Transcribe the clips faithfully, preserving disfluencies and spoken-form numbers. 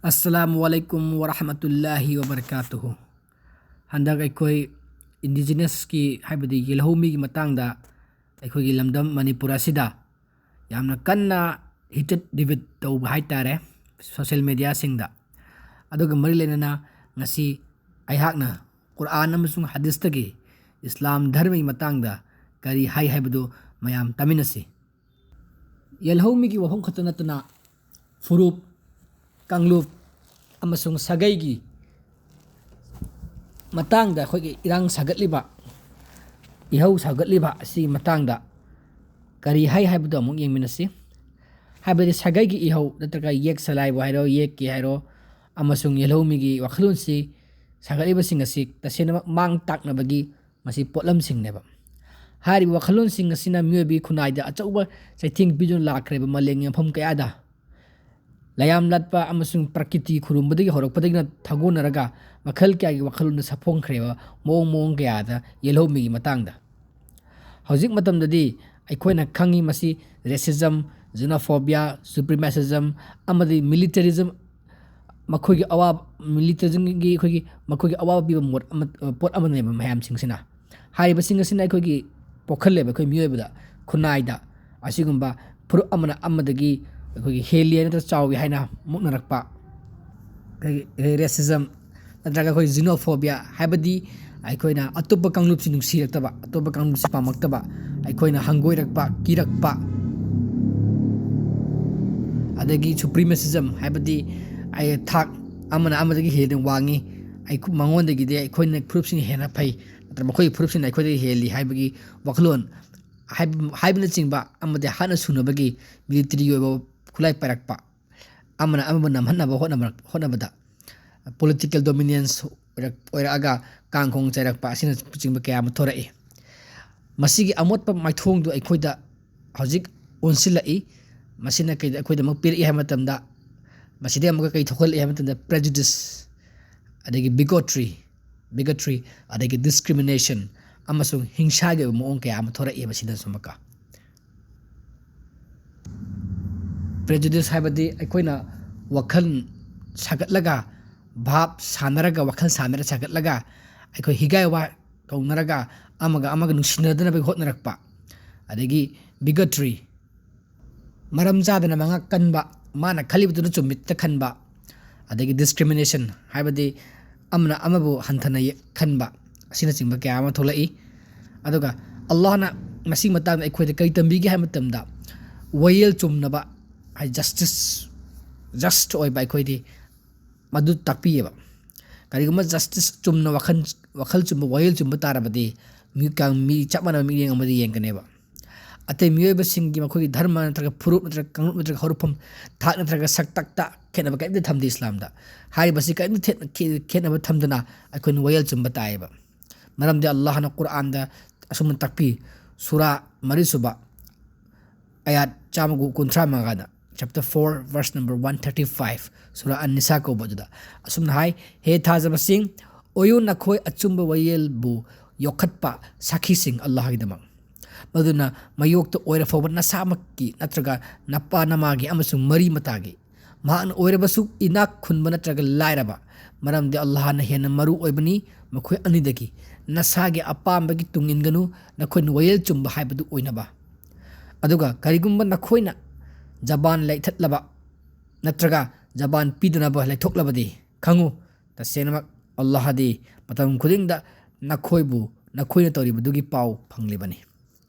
ꯑꯁꯂꯥꯃꯨ ꯑꯂꯥꯏꯀꯨꯝ ꯋꯔꯍꯃꯇꯨꯜꯂꯥꯍꯤ ꯋꯕꯔꯀꯥꯇꯨꯍꯨ꯫ ꯍꯟꯗꯛ ꯑꯩꯈꯣꯏ ꯏꯟꯗꯤꯖꯤꯅꯁꯀꯤ, ꯍꯥꯏꯕꯗꯤ ꯌꯦꯜꯍꯧꯃꯤꯒꯤ ꯃꯇꯥꯡꯗ ꯑꯩꯈꯣꯏꯒꯤ ꯂꯝꯗꯝ ꯃꯅꯤꯄꯨꯔ ꯑꯁꯤꯗ ꯌꯥꯝꯅ ꯀꯟꯅ ꯍꯤꯇꯦꯠ ꯗꯤꯕꯦꯠ ꯇꯧꯕ ꯍꯥꯏ ꯇꯥꯔꯦ ꯁꯣꯁꯦꯜ ꯃꯦꯗꯤꯌꯥꯁꯤꯡꯗ꯫ ꯑꯗꯨꯒ ꯃꯔꯤ ꯂꯩꯅꯅ ꯉꯁꯤ ꯑꯩꯍꯥꯛꯅ ꯀꯨꯔꯥꯟ ꯑꯃꯁꯨꯡ ꯍꯗꯤꯁꯇꯒꯤ ꯏꯁꯂꯥꯝ ꯙꯔꯃꯒꯤ ꯃꯇꯥꯡꯗ ꯀꯔꯤ ꯍꯥꯏ ꯍꯥꯏꯕꯗꯨ ꯃꯌꯥꯝ ꯇꯥꯃꯤꯟꯅꯁꯤ꯫ ꯌꯦꯜꯍꯧꯃꯤꯒꯤ ꯋꯥꯐꯝ ꯈꯛꯇ ꯅꯠꯇꯅ ꯐꯨꯔꯨꯞ, ꯀꯥꯡꯂꯨꯞ ꯑꯃꯁꯨꯡ ꯁꯥꯒꯩꯒꯤ ꯃꯇꯥꯡꯗ ꯑꯩꯈꯣꯏꯒꯤ ꯏꯔꯥꯡ ꯁꯥꯒꯠꯂꯤꯕ, ꯏꯍꯧ ꯁꯥꯒꯠꯂꯤꯕ ꯑꯁꯤꯒꯤ ꯃꯇꯥꯡꯗ ꯀꯔꯤ ꯍꯥꯏ ꯍꯥꯏꯕꯗꯨ ꯑꯃꯨꯛ ꯌꯦꯡꯃꯤꯟꯅꯁꯤ꯫ ꯍꯥꯏꯕꯗꯤ ꯁꯥꯒꯩꯒꯤ ꯏꯍꯧ ꯅꯠꯇ꯭ꯔꯒ ꯌꯦꯛ ꯁꯂꯥꯏꯕꯨ ꯍꯥꯏꯔꯣ, ꯌꯦꯛꯀꯤ ꯍꯥꯏꯔꯣ, ꯑꯃꯁꯨꯡ ꯌꯦꯜꯍꯧꯃꯤꯒꯤ ꯋꯥꯈꯜꯂꯣꯟꯁꯤ ꯁꯥꯒꯠꯂꯤꯕꯁꯤꯡ ꯑꯁꯤ ꯇꯁꯦꯡꯅꯃꯛ ꯃꯥꯡ ꯇꯥꯛꯅꯕꯒꯤ ꯃꯁꯤ ꯄꯣꯠꯂꯝꯁꯤꯡꯅꯦꯕ꯫ ꯍꯥꯏꯔꯤꯕ ꯋꯥꯈꯜꯂꯣꯟꯁꯤꯡ ꯑꯁꯤꯅ ꯃꯤꯑꯣꯏꯕꯒꯤ ꯈꯨꯟꯅꯥꯏꯗ ꯑꯆꯧꯕ ꯆꯩꯊꯦꯡ ꯄꯤꯗꯨꯅ ꯂꯥꯛꯈ꯭ꯔꯦꯕ ꯃꯥꯂꯦꯝꯒꯤ ꯃꯐꯝ ꯀꯌꯥꯗ꯫ ꯂꯌꯥꯝ ꯂꯥꯠꯄ ꯑꯃꯁꯨꯡ ꯄ꯭ꯔꯀꯤꯇꯤ ꯈꯨꯔꯨꯝꯕꯗꯒꯤ ꯍꯧꯔꯛꯄꯗꯒꯤꯅ ꯊꯥꯒꯣꯟꯅꯔꯒ ꯃꯈꯜ ꯀꯌꯥꯒꯤ ꯋꯥꯈꯜꯂꯣꯟꯗ ꯁꯥꯐꯣꯡꯈ꯭ꯔꯦꯕ ꯃꯑꯣꯡ ꯃꯑꯣꯡ ꯀꯌꯥꯗ ꯌꯦꯜꯍꯧꯃꯤꯒꯤ ꯃꯇꯥꯡꯗ꯫ ꯍꯧꯖꯤꯛ ꯃꯇꯝꯗꯗꯤ ꯑꯩꯈꯣꯏꯅ ꯈꯪꯉꯤ ꯃꯁꯤ ꯔꯦꯁꯤꯖꯝ, ꯖꯤꯅꯣꯐꯣꯕꯤꯌꯥ, ꯁꯨꯄ꯭ꯔꯤꯃꯦꯁꯤꯖꯝ ꯑꯃꯗꯤ ꯃꯤꯂꯤꯇꯔꯤꯖꯝ, ꯃꯈꯣꯏꯒꯤ ꯑꯋꯥꯕ, ꯃꯤꯂꯤꯇꯔꯤꯖꯝꯒꯤ ꯑꯩꯈꯣꯏꯒꯤ, ꯃꯈꯣꯏꯒꯤ ꯑꯋꯥꯕ ꯄꯤꯕ ꯃꯣꯠ ꯑꯃ, ꯄꯣꯠ ꯑꯃꯅꯦꯕ ꯃꯌꯥꯝꯁꯤꯡꯁꯤꯅ꯫ ꯍꯥꯏꯔꯤꯕꯁꯤꯡ ꯑꯁꯤꯅ ꯑꯩꯈꯣꯏꯒꯤ ꯄꯣꯛꯍꯜꯂꯦꯕ ꯑꯩꯈꯣꯏ ꯃꯤꯑꯣꯏꯕꯗ, ꯈꯨꯟꯅꯥꯏꯗ ꯑꯁꯤꯒꯨꯝꯕ ꯐꯨꯔꯨꯞ ꯑꯃꯅ ꯑꯃꯗꯒꯤ ꯑꯩꯈꯣꯏꯒꯤ ꯍꯦꯜꯂꯤ ꯅꯠꯇ꯭ꯔꯒ ꯆꯥꯎꯏ ꯍꯥꯏꯅ ꯃꯨꯛꯅꯔꯛꯄ, ꯑꯩꯈꯣꯏꯒꯤ ꯔꯦꯁꯤꯖꯝ ꯅꯠꯇ꯭ꯔꯒ ꯑꯩꯈꯣꯏ ꯖꯤꯅꯣꯐꯣꯕꯤꯌꯥ, ꯍꯥꯏꯕꯗꯤ ꯑꯩꯈꯣꯏꯅ ꯑꯇꯣꯞꯄ ꯀꯥꯡꯂꯨꯞꯁꯤ ꯅꯨꯡꯁꯤꯔꯛꯇꯕ, ꯑꯇꯣꯞꯄ ꯀꯥꯡꯂꯨꯞꯁꯤ ꯄꯥꯝꯃꯛꯇꯕ, ꯑꯩꯈꯣꯏꯅ ꯍꯪꯒꯣꯏꯔꯛꯄ, ꯀꯤꯔꯛꯄ, ꯑꯗꯒꯤ ꯁꯨꯄ꯭ꯔꯤꯃꯦꯁꯤꯖꯝ, ꯍꯥꯏꯕꯗꯤ ꯑꯩ ꯊꯥꯛ ꯑꯃꯅ ꯑꯃꯗꯒꯤ ꯍꯦꯟꯅ ꯋꯥꯡꯉꯤ, ꯑꯩꯈꯣ-, ꯃꯉꯣꯟꯗꯒꯤꯗꯤ ꯑꯩꯈꯣꯏꯅ ꯐꯨꯔꯨꯞꯁꯤꯡꯅ ꯍꯦꯟꯅ ꯐꯩ, ꯅꯠꯇ꯭ꯔꯒ ꯃꯈꯣꯏꯒꯤ ꯐꯨꯔꯨꯞꯁꯤꯡꯅ ꯑꯩꯈꯣꯏꯗꯒꯤ ꯍꯦꯜꯂꯤ ꯍꯥꯏꯕꯒꯤ ꯋꯥꯈꯜꯂꯣꯟ ꯍꯥꯏꯕ-, ꯍꯥꯏꯕꯅꯆꯤꯡꯕ ꯑꯃꯗꯤ ꯍꯥꯠꯅ ꯁꯨꯅꯕꯒꯤ ꯃꯤꯂꯤꯇꯔꯤꯒꯤ ꯑꯣꯏꯕ ꯈꯨꯠꯂꯥꯏ ꯄꯥꯏꯔꯛꯄ, ꯑꯃꯅ ꯑꯃꯕꯨ ꯅꯝꯍꯠꯅꯕ ꯍꯣꯠꯅꯕ-, ꯍꯣꯠꯅꯕꯗ ꯄꯣꯂꯤꯇꯤꯀꯦꯜ ꯗꯣꯃꯤꯅꯦꯟꯁ ꯑꯣꯏꯔꯛ-, ꯑꯣꯏꯔꯛꯑꯒ ꯀꯥꯡ ꯈꯣꯡ ꯆꯥꯏꯔꯛꯄ ꯑꯁꯤꯅꯆꯤꯡꯕ ꯀꯌꯥ ꯑꯃ ꯊꯣꯔꯛꯏ꯫ ꯃꯁꯤꯒꯤ ꯑꯃꯣꯠꯄ ꯃꯥꯏꯊꯣꯡꯗꯨ ꯑꯩꯈꯣꯏꯗ ꯍꯧꯖꯤꯛ ꯑꯣꯟꯁꯤꯜꯂꯛꯏ꯫ ꯃꯁꯤꯅ ꯀꯩꯗ ꯑꯩꯈꯣꯏꯗꯃꯛ ꯄꯤꯔꯛꯏ ꯍꯥꯏꯕ ꯃꯇꯝꯗ, ꯃꯁꯤꯗꯒꯤ ꯑꯃꯨꯛꯀ ꯀꯩ ꯊꯣꯛꯍꯜꯂꯛꯏ ꯍꯥꯏꯕ ꯃꯇꯝꯗ, ꯄ꯭ꯔꯦꯖꯨꯗꯤꯁ, ꯑꯗꯒꯤ ꯕꯤꯒꯣꯇ꯭ꯔꯤ, ꯕꯤꯒꯣꯇ꯭ꯔꯤ, ꯑꯗꯒꯤ ꯗꯤꯁꯀ꯭ꯔꯤꯃꯤꯅꯦꯁꯟ ꯑꯃꯁꯨꯡ ꯍꯤꯡꯁꯥꯒꯤ ꯑꯣꯏꯕ ꯃꯑꯣꯡ ꯀꯌꯥ ꯑꯃ ꯊꯣꯔꯛꯏ ꯃꯁꯤꯗꯁꯨ ꯑꯃꯨꯛꯀ꯫ ꯄ꯭ꯔꯦꯖꯨꯗꯤꯁ ꯍꯥꯏꯕꯗꯤ ꯑꯩꯈꯣꯏꯅ ꯋꯥꯈꯜ ꯁꯥꯒꯠꯂꯒ, ꯚꯥꯞ ꯁꯥꯟꯅꯔꯒ, ꯋꯥꯈꯜ ꯁꯥꯟꯅꯔ ꯁꯥꯒꯠꯂꯒ, ꯑꯩꯈꯣꯏ ꯍꯤꯒꯥꯏ ꯋꯥ ꯇꯧꯅꯔꯒ, ꯑꯃꯒ ꯑꯃꯒ ꯅꯨꯡꯁꯤꯅꯗꯅꯕꯒꯤ ꯍꯣꯠꯅꯔꯛꯄ, ꯑꯗꯒꯤ bigotry, ꯃꯔꯝ ꯆꯥꯗꯅ ꯃꯉꯛ ꯀꯟꯕ, ꯃꯥꯅ ꯈꯜꯂꯤꯕꯗꯨꯅ ꯆꯨꯝꯃꯤꯠꯇ ꯈꯟꯕ, ꯑꯗꯒꯤ discrimination, ꯍꯥꯏꯕꯗꯤ ꯑꯃꯅ ꯑꯃꯕꯨ ꯍꯟꯊꯅ ꯌꯦ-, ꯈꯟꯕ, ꯑꯁꯤꯅꯆꯤꯡꯕ ꯀꯌꯥ ꯑꯃ ꯊꯣꯛꯂꯛꯏ꯫ ꯑꯗꯨꯒ ꯑꯜꯂꯥꯍꯅ ꯃꯁꯤꯒꯤ ꯃꯇꯥꯡꯗ ꯑꯩꯈꯣꯏꯗ ꯀꯔꯤ ꯇꯝꯕꯤꯒꯦ ꯍꯥꯏꯕ ꯃꯇꯝꯗ, ꯋꯥꯌꯦꯜ ꯆꯨꯝꯅꯕ, ꯍꯥꯏ, justice, just ꯑꯣꯏꯕ ꯑꯩꯈꯣꯏꯗꯤ ꯃꯗꯨ ꯇꯥꯛꯄꯤꯌꯦꯕ꯫ ꯀꯔꯤꯒꯨꯝꯕ justice ꯆꯨꯝꯅ, ꯋꯥꯈꯜ, ꯋꯥꯈꯜ ꯆꯨꯝꯕ, ꯋꯥꯌꯦꯜ ꯆꯨꯝꯕ ꯇꯥꯔꯕꯗꯤ, ꯃꯤꯀ-, ꯃꯤ ꯆꯞ ꯃꯥꯟꯅꯕ ꯃꯤꯠꯌꯦꯡ ꯑꯃꯗ ꯌꯦꯡꯒꯅꯦꯕ꯫ ꯑꯇꯩ ꯃꯤꯑꯣꯏꯕꯁꯤꯡꯒꯤ ꯃꯈꯣꯏꯒꯤ ꯙꯔꯃ ꯅꯠꯇ꯭ꯔꯒ ꯐꯨꯔꯨꯞ ꯅꯠꯇ꯭ꯔꯒ ꯀꯥꯡꯂꯨꯞ ꯅꯠꯇ꯭ꯔꯒ ꯍꯧꯔꯛꯐꯝ, ꯊꯥꯛ ꯅꯠꯇ꯭ꯔꯒ ꯁꯛꯇꯛꯇ ꯈꯦꯠꯅꯕ ꯀꯔꯤꯝꯇ ꯊꯝꯗꯦ ꯏꯁꯂꯥꯝꯗ꯫ ꯍꯥꯏꯔꯤꯕꯁꯤ ꯀꯔꯤꯝꯇ ꯊꯦꯠ-, ꯈꯦ-, ꯈꯦꯠꯅꯕ ꯊꯝꯗꯅ ꯑꯩꯈꯣꯏꯅ ꯋꯥꯌꯦꯜ ꯆꯨꯝꯕ ꯇꯥꯏꯌꯦꯕ꯫ ꯃꯔꯝꯗꯤ ꯑꯜꯂꯥꯍꯅ ꯀꯨꯔꯥꯟꯗ ꯑꯁꯨꯝꯅ ꯇꯥꯛꯄꯤ, ꯁꯨꯔꯥ ꯃꯔꯤꯁꯨꯕ ꯑꯌꯥꯠ ꯆꯥꯝꯃꯒ ꯀꯨꯟꯊ꯭ꯔꯥ ꯃꯉꯥꯗ, chapter four, verse number one thirty five, ꯁꯨꯔꯥ ꯑꯟ ꯅꯤꯁꯥ ꯀꯧꯕ ꯑꯗꯨꯗ ꯑꯁꯨꯝꯅ ꯍꯥꯏ, "ꯍꯦ ꯊꯥꯖꯕꯁꯤꯡ, ꯑꯣꯏꯌꯨ ꯅꯈꯣꯏ ꯑꯆꯨꯝꯕ ꯋꯥꯌꯦꯜꯕꯨ ꯌꯣꯛꯈꯠꯄ ꯁꯥꯈꯤꯁꯤꯡ ꯑꯜꯂꯥꯍꯒꯤꯗꯃꯛ꯫ ꯃꯗꯨꯅ ꯃꯌꯣꯛꯇ ꯑꯣꯏꯔ ꯐꯥꯎꯕ ꯅꯁꯥꯃꯛꯀꯤ ꯅꯠꯇ꯭ꯔꯒ ꯅꯄꯥ ꯅꯃꯥꯒꯤ ꯑꯃꯁꯨꯡ ꯃꯔꯤ ꯃꯇꯥꯒꯤ, ꯃꯍꯥꯛꯅ ꯑꯣꯏꯔꯕꯁꯨ ꯏꯅꯥꯛ ꯈꯨꯟꯕ ꯅꯠꯇ꯭ꯔꯒ ꯂꯥꯏꯔꯕ, ꯃꯔꯝꯗꯤ ꯑꯜꯂꯥꯍꯅ ꯍꯦꯟꯅ ꯃꯔꯨ ꯑꯣꯏꯕꯅꯤ ꯃꯈꯣꯏ ꯑꯅꯤꯗꯒꯤ꯫ ꯅꯁꯥꯒꯤ ꯑꯄꯥꯝꯕꯒꯤ ꯇꯨꯡ ꯏꯟꯒꯅꯨ, ꯅꯈꯣꯏꯅ ꯋꯥꯌꯦꯜ ꯆꯨꯝꯕ ꯍꯥꯏꯕꯗꯨ ꯑꯣꯏꯅꯕ꯫ ꯑꯗꯨꯒ ꯀꯔꯤꯒꯨꯝꯕ ꯅꯈꯣꯏꯅ ꯖꯕꯥꯟ ꯂꯩꯊꯠꯂꯕ ꯅꯠꯇ꯭ꯔꯒ ꯖꯕꯥꯟ ꯄꯤꯗꯅꯕ ꯂꯩꯊꯣꯛꯂꯕꯗꯤ, ꯈꯪꯉꯨ, ꯇꯁꯦꯡꯅꯃꯛ ꯑꯜꯂꯥꯍꯗꯤ ꯃꯇꯝ ꯈꯨꯗꯤꯡꯗ ꯅꯈꯣꯏꯕꯨ ꯅꯈꯣꯏꯅ ꯇꯧꯔꯤꯕꯗꯨꯒꯤ ꯄꯥꯎ ꯐꯪꯂꯤꯕꯅꯤ"꯫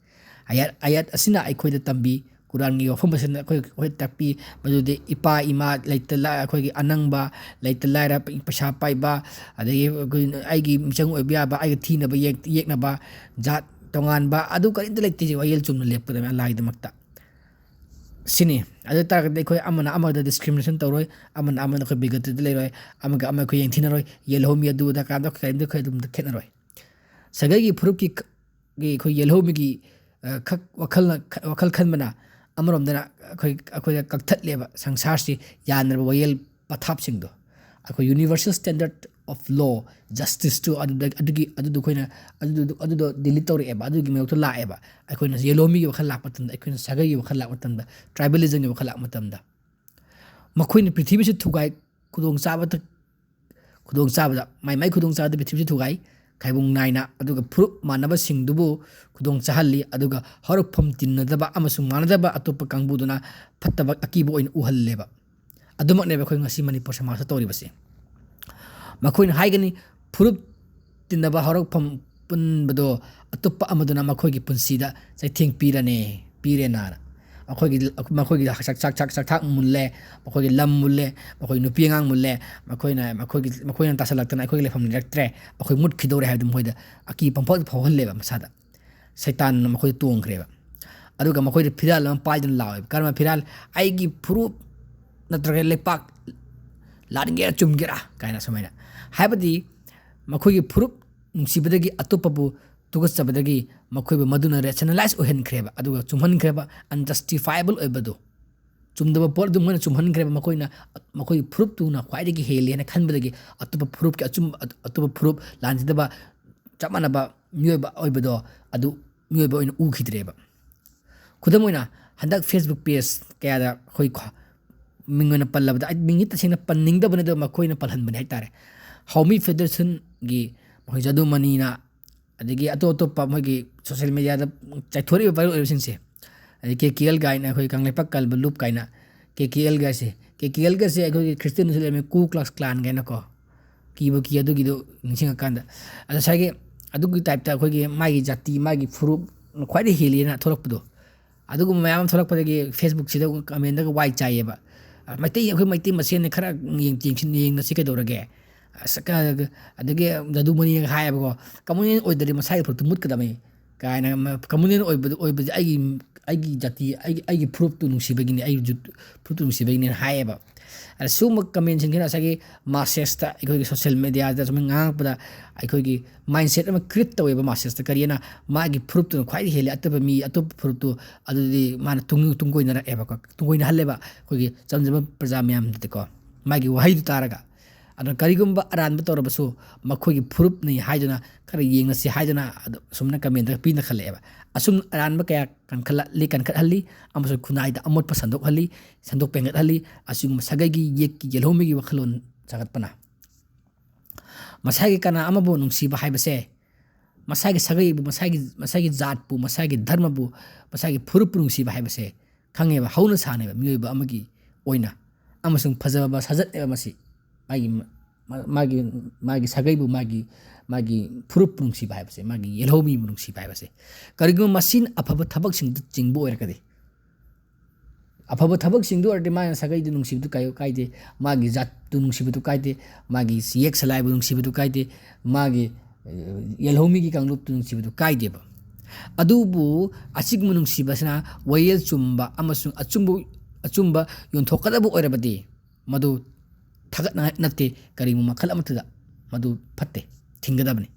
ꯑꯌꯥꯠ, ꯑꯌꯥꯠ ꯑꯁꯤꯅ ꯑꯩꯈꯣꯏꯗ ꯇꯝꯕꯤ, ꯀꯨꯔꯥꯟꯒꯤ ꯋꯥꯐꯝ ꯑꯁꯤꯅ ꯑꯩꯈꯣꯏ, ꯑꯩꯈꯣꯏ ꯇꯥꯛꯄꯤ, ꯃꯗꯨꯗꯤ ꯏꯄꯥ ꯏꯃꯥ ꯂꯩꯇ ꯂꯥ-, ꯑꯩꯈꯣꯏꯒꯤ ꯑꯅꯪꯕ, ꯂꯩꯇ ꯂꯥꯏꯔ, ꯄꯩꯁꯥ ꯄꯥꯏꯕ, ꯑꯗꯒꯤ ꯑꯩꯈꯣꯏ, ꯑꯩꯒꯤ ꯃꯤꯆꯪ ꯑꯣꯏꯕ ꯌꯥꯕ, ꯑꯩꯒ ꯊꯤꯅꯕ ꯌꯦꯛ-, ꯌꯦꯛꯅꯕ, ꯖꯥꯠ ꯇꯣꯉꯥꯟꯕ, ꯑꯗꯨ ꯀꯔꯤꯝꯇ ꯂꯩꯇꯦ꯫ ꯋꯥꯌꯦꯜ ꯆꯨꯝꯅ ꯂꯦꯞꯀꯗꯕꯅꯤ ꯑꯜꯂꯥꯍꯒꯤꯗꯃꯛꯇ꯫ ꯁꯤꯅꯤ꯫ ꯑꯗꯨ ꯑꯣꯏ ꯇꯥꯔꯒꯗꯤ ꯑꯩꯈꯣꯏ ꯑꯃꯅ ꯑꯃꯗ discrimination ꯇꯧꯔꯣꯏ, ꯑꯃꯅ ꯑꯃꯗ ꯑꯩꯈꯣꯏ bigotry ꯗ ꯂꯩꯔꯣꯏ, ꯑꯃꯒ ꯑꯃ ꯑꯩꯈꯣꯏ ꯌꯦꯡꯊꯤꯅꯔꯣꯏ, ꯌꯦꯜꯍꯧꯃꯤ ꯑꯗꯨ ꯑꯗꯥ ꯀꯥꯟꯗ ꯀꯔꯤꯝꯇ ꯑꯩꯈꯣꯏ ꯑꯗꯨꯝ ꯈꯦꯠꯅꯔꯣꯏ꯫ ꯁꯥꯒꯩꯒꯤ ꯐꯨꯔꯨꯞꯀꯤ ꯈ-, ꯒꯤ ꯑꯩꯈꯣꯏ ꯌꯦꯜꯍꯧꯃꯤꯒꯤ, ꯑ, ꯈꯛ ꯋꯥꯈꯜꯅ, ꯈ-, ꯋꯥꯈꯜ ꯈꯟꯕꯅ ꯑꯃꯔꯣꯝꯗꯅ ꯑꯩꯈꯣꯏ, ꯑꯩꯈꯣꯏꯗ ꯀꯛꯊꯠꯂꯦꯕ ꯁꯪꯁꯥꯔꯁꯤ ꯌꯥꯅꯔꯕ ꯋꯥꯌꯦꯜ ꯄꯊꯥꯞꯁꯤꯡꯗꯣ꯫ ꯑꯩꯈꯣꯏ universal standard of law, justice two ꯑꯗꯨꯗ, ꯑꯗꯨꯒꯤ, ꯑꯗꯨꯗꯣ ꯑꯩꯈꯣꯏꯅ, ꯑꯗꯨꯗꯣ, ꯑꯗꯨꯗꯣ delete ꯇꯧꯔꯛꯑꯦꯕ, ꯑꯗꯨꯒꯤ ꯃꯥꯌꯣꯛꯇ ꯂꯥꯛꯑꯦꯕ꯫ ꯑꯩꯈꯣꯏꯅ ꯌꯦꯜꯍꯧꯃꯤꯒꯤ ꯋꯥꯈꯜ ꯂꯥꯛꯄ ꯃꯇꯝꯗ, ꯑꯩꯈꯣꯏꯅ ꯁꯥꯒꯩꯒꯤ ꯋꯥꯈꯜ ꯂꯥꯛꯄ ꯃꯇꯝꯗ, tribalism ꯒꯤ ꯋꯥꯈꯜ ꯂꯥꯛꯄ ꯃꯇꯝꯗ, ꯃꯈꯣꯏꯅ ꯄ꯭ꯔꯤꯊꯤꯕꯤꯁꯤ ꯊꯨꯒꯥꯏ, ꯈꯨꯗꯣꯡꯆꯥꯕꯗ ꯈꯨꯗꯣꯡꯆꯥꯕꯗ ꯃꯥꯏ ꯃꯥꯏ ꯈꯨꯗꯣꯡꯆꯥꯕꯗ ꯄ꯭ꯔꯤꯊꯤꯕꯤꯁꯤ ꯊꯨꯒꯥꯏ꯫ ꯈꯥꯏꯕꯨꯡ ꯅꯥꯏꯅ ꯑꯗꯨꯒ ꯐꯨꯔꯨꯞ ꯃꯥꯟꯅꯕꯁꯤꯡꯗꯨꯕꯨ ꯈꯨꯗꯣꯡ ꯆꯥꯍꯜꯂꯤ꯫ ꯑꯗꯨꯒ ꯍꯧꯔꯛꯐꯝ ꯇꯤꯟꯅꯗꯕ ꯑꯃꯁꯨꯡ ꯃꯥꯟꯅꯗꯕ ꯑꯇꯣꯞꯄ ꯀꯥꯡꯕꯨꯗꯨꯅ ꯐꯠꯇꯕ ꯑꯀꯤꯕ ꯑꯣꯏꯅ ꯎꯍꯜꯂꯦꯕ꯫ ꯑꯗꯨꯃꯛꯅꯦꯕ ꯑꯩꯈꯣꯏ ꯉꯁꯤ ꯃꯅꯤꯄꯨꯔ ꯁꯃꯥꯖꯇ ꯇꯧꯔꯤꯕꯁꯦ꯫ ꯃꯈꯣꯏꯅ ꯍꯥꯏꯒꯅꯤ, ꯐꯨꯔꯨꯞ ꯇꯤꯟꯅꯕ ꯍꯧꯔꯛꯐꯝ ꯄꯨꯟꯕꯗꯣ ꯑꯇꯣꯞꯄ ꯑꯃꯗꯨꯅ ꯃꯈꯣꯏꯒꯤ ꯄꯨꯟꯁꯤꯗ ꯆꯩꯊꯦꯡ ꯄꯤꯔꯅꯦ, ꯄꯤꯔꯦꯅꯥꯅ꯫ ꯃꯈꯣꯏꯒꯤ, ꯃꯈꯣꯏꯒꯤ ꯆꯥꯛ-, ꯆꯥꯛ-, ꯆꯥꯛ-, ꯆꯥꯛꯊꯥꯛ ꯃꯨꯜꯂꯦ, ꯃꯈꯣꯏꯒꯤ ꯂꯝ ꯃꯨꯜꯂꯦ, ꯃꯈꯣꯏ ꯅꯨꯄꯤ ꯑꯉꯥꯡ ꯃꯨꯜꯂꯦ, ꯃꯈꯣꯏꯅ, ꯃꯈꯣꯏꯒꯤ, ꯃꯈꯣꯏꯅ ꯇꯥꯁꯜꯂꯛꯇꯅ ꯑꯩꯈꯣꯏꯒꯤ ꯂꯩꯐꯝ ꯂꯩꯔꯛꯇ꯭ꯔꯦ, ꯑꯩꯈꯣꯏ ꯃꯨꯠꯈꯤꯗꯧꯔꯦ ꯍꯥꯏꯕꯗꯨ ꯃꯈꯣꯏꯗ ꯑꯀꯤ ꯄꯪꯐꯥꯎꯗ ꯐꯥꯎꯍꯜꯂꯦꯕ ꯃꯁꯥꯗ꯫ ꯁꯩꯇꯥꯟꯅ ꯃꯈꯣꯏꯗ ꯇꯣꯡꯈ꯭ꯔꯦꯕ꯫ ꯑꯗꯨꯒ ꯃꯈꯣꯏꯗ ꯐꯤꯔꯥꯜ ꯑꯃ ꯄꯥꯏꯗꯨꯅ ꯂꯥꯎꯋꯦꯕ꯫ ꯀꯔꯝꯕ ꯐꯤꯔꯥꯜ? "ꯑꯩꯒꯤ ꯐꯨꯔꯨꯞ ꯅꯠꯇ꯭ꯔꯒ ꯂꯩꯄꯥꯛ ꯂꯥꯟꯒꯦꯔꯥ ꯆꯨꯝꯒꯦꯔꯥ?" ꯀꯥꯏꯅ ꯁꯨꯃꯥꯏꯅ꯫ ꯍꯥꯏꯕꯗꯤ ꯃꯈꯣꯏꯒꯤ ꯐꯨꯔꯨꯞ ꯅꯨꯡꯁꯤꯕꯗꯒꯤ ꯑꯇꯣꯞꯄꯕꯨ ꯇꯨꯀꯠꯆꯕꯗꯒꯤ ꯃꯈꯣꯏꯕꯨ ꯃꯗꯨꯅ ꯔꯦꯁꯅꯦꯂꯥꯏꯁ ꯑꯣꯏꯍꯟꯈ꯭ꯔꯦꯕ, ꯑꯗꯨꯒ ꯆꯨꯝꯍꯟꯈ꯭ꯔꯦꯕ, ꯑꯟꯖꯁꯇꯤꯐꯥꯏꯕꯜ ꯑꯣꯏꯕꯗꯨ꯫ ꯆꯨꯝꯗꯕ ꯄꯣꯠ ꯑꯗꯨ ꯃꯣꯏꯅ ꯆꯨꯝꯍꯟꯈ꯭ꯔꯦꯕ꯫ ꯃꯈꯣꯏꯅ, ꯃꯈꯣꯏꯒꯤ ꯐꯨꯔꯨꯞꯇꯨꯅ ꯈ꯭ꯋꯥꯏꯗꯒꯤ ꯍꯦꯜꯂꯤ ꯍꯥꯏꯅ ꯈꯟꯕꯗꯒꯤ ꯑꯇꯣꯞꯄ ꯐꯨꯔꯨꯞꯀꯤ ꯑꯆꯨꯝꯕ, ꯑꯇꯣꯞꯄ ꯐꯨꯔꯨꯞ ꯂꯥꯟꯖꯗꯕ ꯆꯞ ꯃꯥꯟꯅꯕ ꯃꯤꯑꯣꯏꯕ ꯑꯣꯏꯕꯗꯣ ꯑꯗꯨ ꯃꯤꯑꯣꯏꯕ ꯑꯣꯏꯅ ꯎꯈꯤꯗ꯭ꯔꯦꯕ꯫ ꯈꯨꯗꯝ ꯑꯣꯏꯅ, ꯍꯟꯗꯛ Facebook ꯄꯦꯖ ꯀꯌꯥꯗ ꯑꯩꯈꯣꯏ ꯈ-, ꯃꯤꯡ ꯑꯣꯏꯅ ꯄꯜꯂꯕꯗ, ꯑꯩ ꯃꯤꯡꯗꯤ ꯇꯁꯦꯡꯅ ꯄꯟꯅꯤꯡꯗꯕꯅꯤ, ꯑꯗꯣ ꯃꯈꯣꯏꯅ ꯄꯜꯍꯟꯕꯅꯤ ꯍꯥꯏꯇꯥꯔꯦ꯫ ꯍꯥꯎꯃꯤ ꯐꯦꯗꯔꯁꯟꯒꯤ ꯃꯈꯣꯏ ꯖꯗꯨꯃꯅꯤꯅ, ꯑꯗꯒꯤ ꯑꯇꯣꯞ ꯑꯇꯣꯞꯄ ꯃꯣꯏꯒꯤ ꯁꯣꯁꯤꯌꯦꯜ ꯃꯦꯗꯤꯌꯥꯗ ꯆꯥꯏꯊꯣꯔꯛꯏꯕ ꯚꯥꯏꯔꯦꯜ ꯑꯣꯏꯔꯤꯕꯁꯤꯡꯁꯦ, ꯑꯗꯩ ꯀꯦ ꯀꯦ ꯑꯦꯜ ꯀꯥꯏꯅ, ꯑꯩꯈꯣꯏ ꯀꯪꯂꯩꯄꯥꯛ ꯀꯜꯕ ꯂꯨꯞ ꯀꯥꯏꯅ, ꯀꯦ ꯀꯦ ꯑꯦꯜꯒꯁꯦ, ꯀꯦ ꯀꯦ ꯑꯦꯜꯒꯁꯦ ꯑꯩꯈꯣꯏꯒꯤ ꯈ꯭ꯔꯤꯁꯇꯤꯌꯟꯗꯁꯨ ꯂꯩꯔꯝꯃꯤ, ꯀꯨ ꯀ꯭ꯂꯥꯛꯁ ꯀ꯭ꯂꯥꯟ ꯀꯥꯏꯅꯀꯣ꯫ ꯀꯤꯕꯨ ꯀꯤ ꯑꯗꯨꯒꯤꯗꯣ ꯅꯤꯡꯁꯤꯡꯉꯀꯥꯟꯗ꯫ ꯑꯗ ꯉꯁꯥꯏꯒꯤ ꯑꯗꯨꯒꯤ ꯇꯥꯏꯞꯇ ꯑꯩꯈꯣꯏꯒꯤ ꯃꯥꯒꯤ ꯖꯥꯇꯤ, ꯃꯥꯒꯤ ꯐꯨꯔꯨꯞ ꯈ꯭ꯋꯥꯏꯗꯒꯤ ꯍꯦꯜꯂꯤꯅ ꯊꯣꯛꯂꯛꯄꯗꯣ, ꯑꯗꯨꯒꯨꯝꯕ ꯃꯌꯥꯝ ꯑꯃ ꯊꯣꯛꯂꯛꯄꯗꯒꯤ Facebook ꯁꯤꯗ ꯀꯃꯦꯟꯗꯒ ꯋꯥꯏ ꯆꯥꯏꯌꯦꯕ꯫ ꯑ, ꯃꯩꯇꯩ, ꯑꯩꯈꯣꯏ ꯃꯩꯇꯩ ꯃꯁꯦꯟꯅ ꯈꯔ ꯌꯦꯡ-, ꯌꯦꯡꯁꯤꯟ-, ꯌꯦꯡꯅꯁꯤ ꯀꯩꯗꯧꯔꯒꯦ? ꯑꯁ, ꯀ-, ꯑꯗꯒꯤ ꯖꯗꯨ ꯃꯅꯤꯒ ꯍꯥꯏꯌꯦꯕꯀꯣ, "ꯀꯃꯨꯅꯦꯜ ꯑꯣꯏꯗ꯭ꯔꯗꯤ ꯃꯁꯥꯒꯤ ꯐꯨꯔꯨꯞꯇꯨ ꯃꯨꯠꯀꯗꯕꯅꯤ" ꯀꯥꯏꯅ, ꯃ-, "ꯀꯃꯨꯅꯦꯜ ꯑꯣꯏꯕꯗꯨ, ꯑꯣꯏꯕꯁꯦ ꯑꯩꯒꯤ, ꯑꯩꯒꯤ ꯖꯥꯇꯤ, ꯑꯩꯒꯤ, ꯑꯩꯒꯤ ꯐꯨꯔꯨꯞꯇꯨ ꯅꯨꯡꯁꯤꯕꯒꯤꯅꯤ, ꯑꯩꯒꯤ ꯖꯨꯠ ꯐꯨꯔꯨꯞꯇꯨ ꯅꯨꯡꯁꯤꯕꯒꯤꯅꯦꯅ" ꯍꯥꯏꯌꯦꯕ꯫ ꯑꯗ ꯁꯤꯒꯨꯝꯕ ꯀꯃꯦꯟꯁꯤꯡꯁꯤꯅ ꯉꯁꯥꯏꯒꯤ ꯃꯥꯁꯦꯁꯇ, ꯑꯩꯈꯣꯏꯒꯤ ꯁꯣꯁꯤꯌꯦꯜ ꯃꯦꯗꯤꯌꯥꯗ ꯁꯨꯃꯥꯏꯅ ꯉꯥꯡꯉꯛꯄꯗ ꯑꯩꯈꯣꯏꯒꯤ ꯃꯥꯏꯟꯁꯦꯠ ꯑꯃ ꯀ꯭ꯔꯤꯌꯦꯠ ꯇꯧꯋꯦꯕ ꯃꯥꯁꯦꯁꯇ꯫ ꯀꯔꯤꯅ? ꯃꯥꯒꯤ ꯐꯨꯔꯨꯞꯇꯨꯅ ꯈ꯭ꯋꯥꯏꯗꯒꯤ ꯍꯦꯜꯂꯦ, ꯑꯇꯣꯞꯄ ꯃꯤ, ꯑꯇꯣꯞꯄ ꯐꯨꯔꯨꯞꯇꯨ ꯑꯗꯨꯗꯤ ꯃꯥꯅ ꯇꯨꯡ-, ꯇꯨꯡ ꯀꯣꯏꯅꯔꯛꯑꯦꯕꯀꯣ, ꯇꯨꯡ ꯀꯣꯏꯅꯍꯜꯂꯦꯕ ꯑꯩꯈꯣꯏꯒꯤ ꯆꯝꯖꯕ ꯄ꯭ꯔꯖꯥ ꯃꯌꯥꯝꯗꯗꯤꯀꯣ, ꯃꯥꯒꯤ ꯋꯥꯍꯩꯗꯨ ꯇꯥꯔꯒ꯫ ꯑꯗꯨꯅ ꯀꯔꯤꯒꯨꯝꯕ ꯑꯔꯥꯟꯕ ꯇꯧꯔꯕꯁꯨ ꯃꯈꯣꯏꯒꯤ ꯐꯨꯔꯨꯞꯅꯤ ꯍꯥꯏꯗꯨꯅ ꯈꯔ ꯌꯦꯡꯅꯁꯤ ꯍꯥꯏꯗꯨꯅ ꯑꯗꯨ ꯑꯁꯨꯝꯅ ꯀꯃꯦꯟꯗ ꯄꯤꯅꯈꯠꯂꯛꯑꯦꯕ꯫ ꯑꯁꯨꯝ ꯑꯔꯥꯟꯕ ꯀꯌꯥ ꯀꯟꯈꯠꯂꯛꯂꯤ, ꯀꯟꯈꯠꯍꯜꯂꯤ ꯑꯃꯁꯨꯡ ꯈꯨꯟꯅꯥꯏꯗ ꯑꯃꯣꯠꯄ ꯁꯟꯗꯣꯛꯍꯜꯂꯤ, ꯁꯟꯗꯣꯛꯄ ꯍꯦꯟꯒꯠꯍꯜꯂꯤ꯫ ꯑꯁꯤꯒꯨꯝꯕ ꯁꯥꯒꯩꯒꯤ ꯌꯦꯛꯀꯤ ꯌꯦꯜꯍꯧꯃꯤꯒꯤ ꯋꯥꯈꯜꯂꯣꯟ ꯁꯥꯒꯠꯄꯅ ꯃꯁꯥꯒꯤ ꯀꯅꯥ ꯑꯃꯕꯨ ꯅꯨꯡꯁꯤꯕ ꯍꯥꯏꯕꯁꯦ, ꯃꯁꯥꯒꯤ ꯁꯥꯒꯩꯕꯨ, ꯃꯁꯥꯒꯤ, ꯃꯁꯥꯒꯤ ꯖꯥꯠꯄꯨ, ꯃꯁꯥꯒꯤ ꯙꯔꯃꯕꯨ, ꯃꯁꯥꯒꯤ ꯐꯨꯔꯨꯞꯄꯨ ꯅꯨꯡꯁꯤꯕ ꯍꯥꯏꯕꯁꯦ ꯈꯪꯉꯦꯕ, ꯍꯧꯅ ꯁꯥꯅꯦꯕ ꯃꯤꯑꯣꯏꯕ ꯑꯃꯒꯤ ꯑꯣꯏꯅ꯫ ꯑꯃꯁꯨꯡ ꯐꯖꯕ ꯁꯥꯖꯠꯅꯦꯕ ꯃꯁꯤ꯫ ꯃꯥꯒꯤ, ꯃꯥ-, ꯃꯥꯒꯤ, ꯃꯥꯒꯤ ꯁꯥꯒꯩꯕꯨ, ꯃꯥꯒꯤ, ꯃꯥꯒꯤ ꯐꯨꯔꯨꯞꯄꯨ ꯅꯨꯡꯁꯤꯕ ꯍꯥꯏꯕꯁꯦ, ꯃꯥꯒꯤ ꯌꯦꯜꯍꯧꯃꯤꯕꯨ ꯅꯨꯡꯁꯤꯕ ꯍꯥꯏꯕꯁꯦ꯫ ꯀꯔꯤꯒꯨꯝꯕ ꯃꯁꯤꯅ ꯑꯐꯕ ꯊꯕꯛꯁꯤꯡꯗ ꯆꯤꯡꯕ ꯑꯣꯏꯔꯒꯗꯤ, ꯑꯐꯕ ꯊꯕꯛꯁꯤꯡꯗꯨ ꯑꯣꯏꯔꯗꯤ ꯃꯥꯅ ꯁꯥꯒꯩꯗꯨ ꯅꯨꯡꯁꯤꯕꯗꯨ ꯀꯥꯏ-, ꯀꯥꯏꯗꯦ, ꯃꯥꯒꯤ ꯖꯥꯠꯇꯨ ꯅꯨꯡꯁꯤꯕꯗꯨ ꯀꯥꯏꯗꯦ, ꯃꯥꯒꯤ ꯌꯦꯛ ꯁꯂꯥꯏꯕꯨ ꯅꯨꯡꯁꯤꯕꯗꯨ ꯀꯥꯏꯗꯦ, ꯃꯥꯒꯤ, ꯑ, ꯌꯦꯜꯍꯧꯃꯤꯒꯤ ꯀꯥꯡꯂꯨꯞꯇꯨ ꯅꯨꯡꯁꯤꯕꯗꯨ ꯀꯥꯏꯗꯦꯕ꯫ ꯑꯗꯨꯕꯨ ꯑꯁꯤꯒꯨꯝꯕ ꯅꯨꯡꯁꯤꯕꯁꯤꯅ ꯋꯥꯌꯦꯜ ꯆꯨꯝꯕ ꯑꯃꯁꯨꯡ ꯑꯆꯨꯝꯕ, ꯑꯆꯨꯝꯕ ꯌꯣꯟꯊꯣꯛꯀꯗꯕ ꯑꯣꯏꯔꯕꯗꯤ ꯃꯗꯨ ꯊꯥꯒꯠꯅꯤꯡꯉꯥꯏ ꯅꯠꯇꯦ, ꯀꯔꯤꯒꯨꯝꯕ ꯃꯈꯜ ꯑꯃꯠꯇꯗ ꯃꯗꯨ ꯐꯠꯇꯦ, ꯊꯤꯡꯒꯗꯕꯅꯤ꯫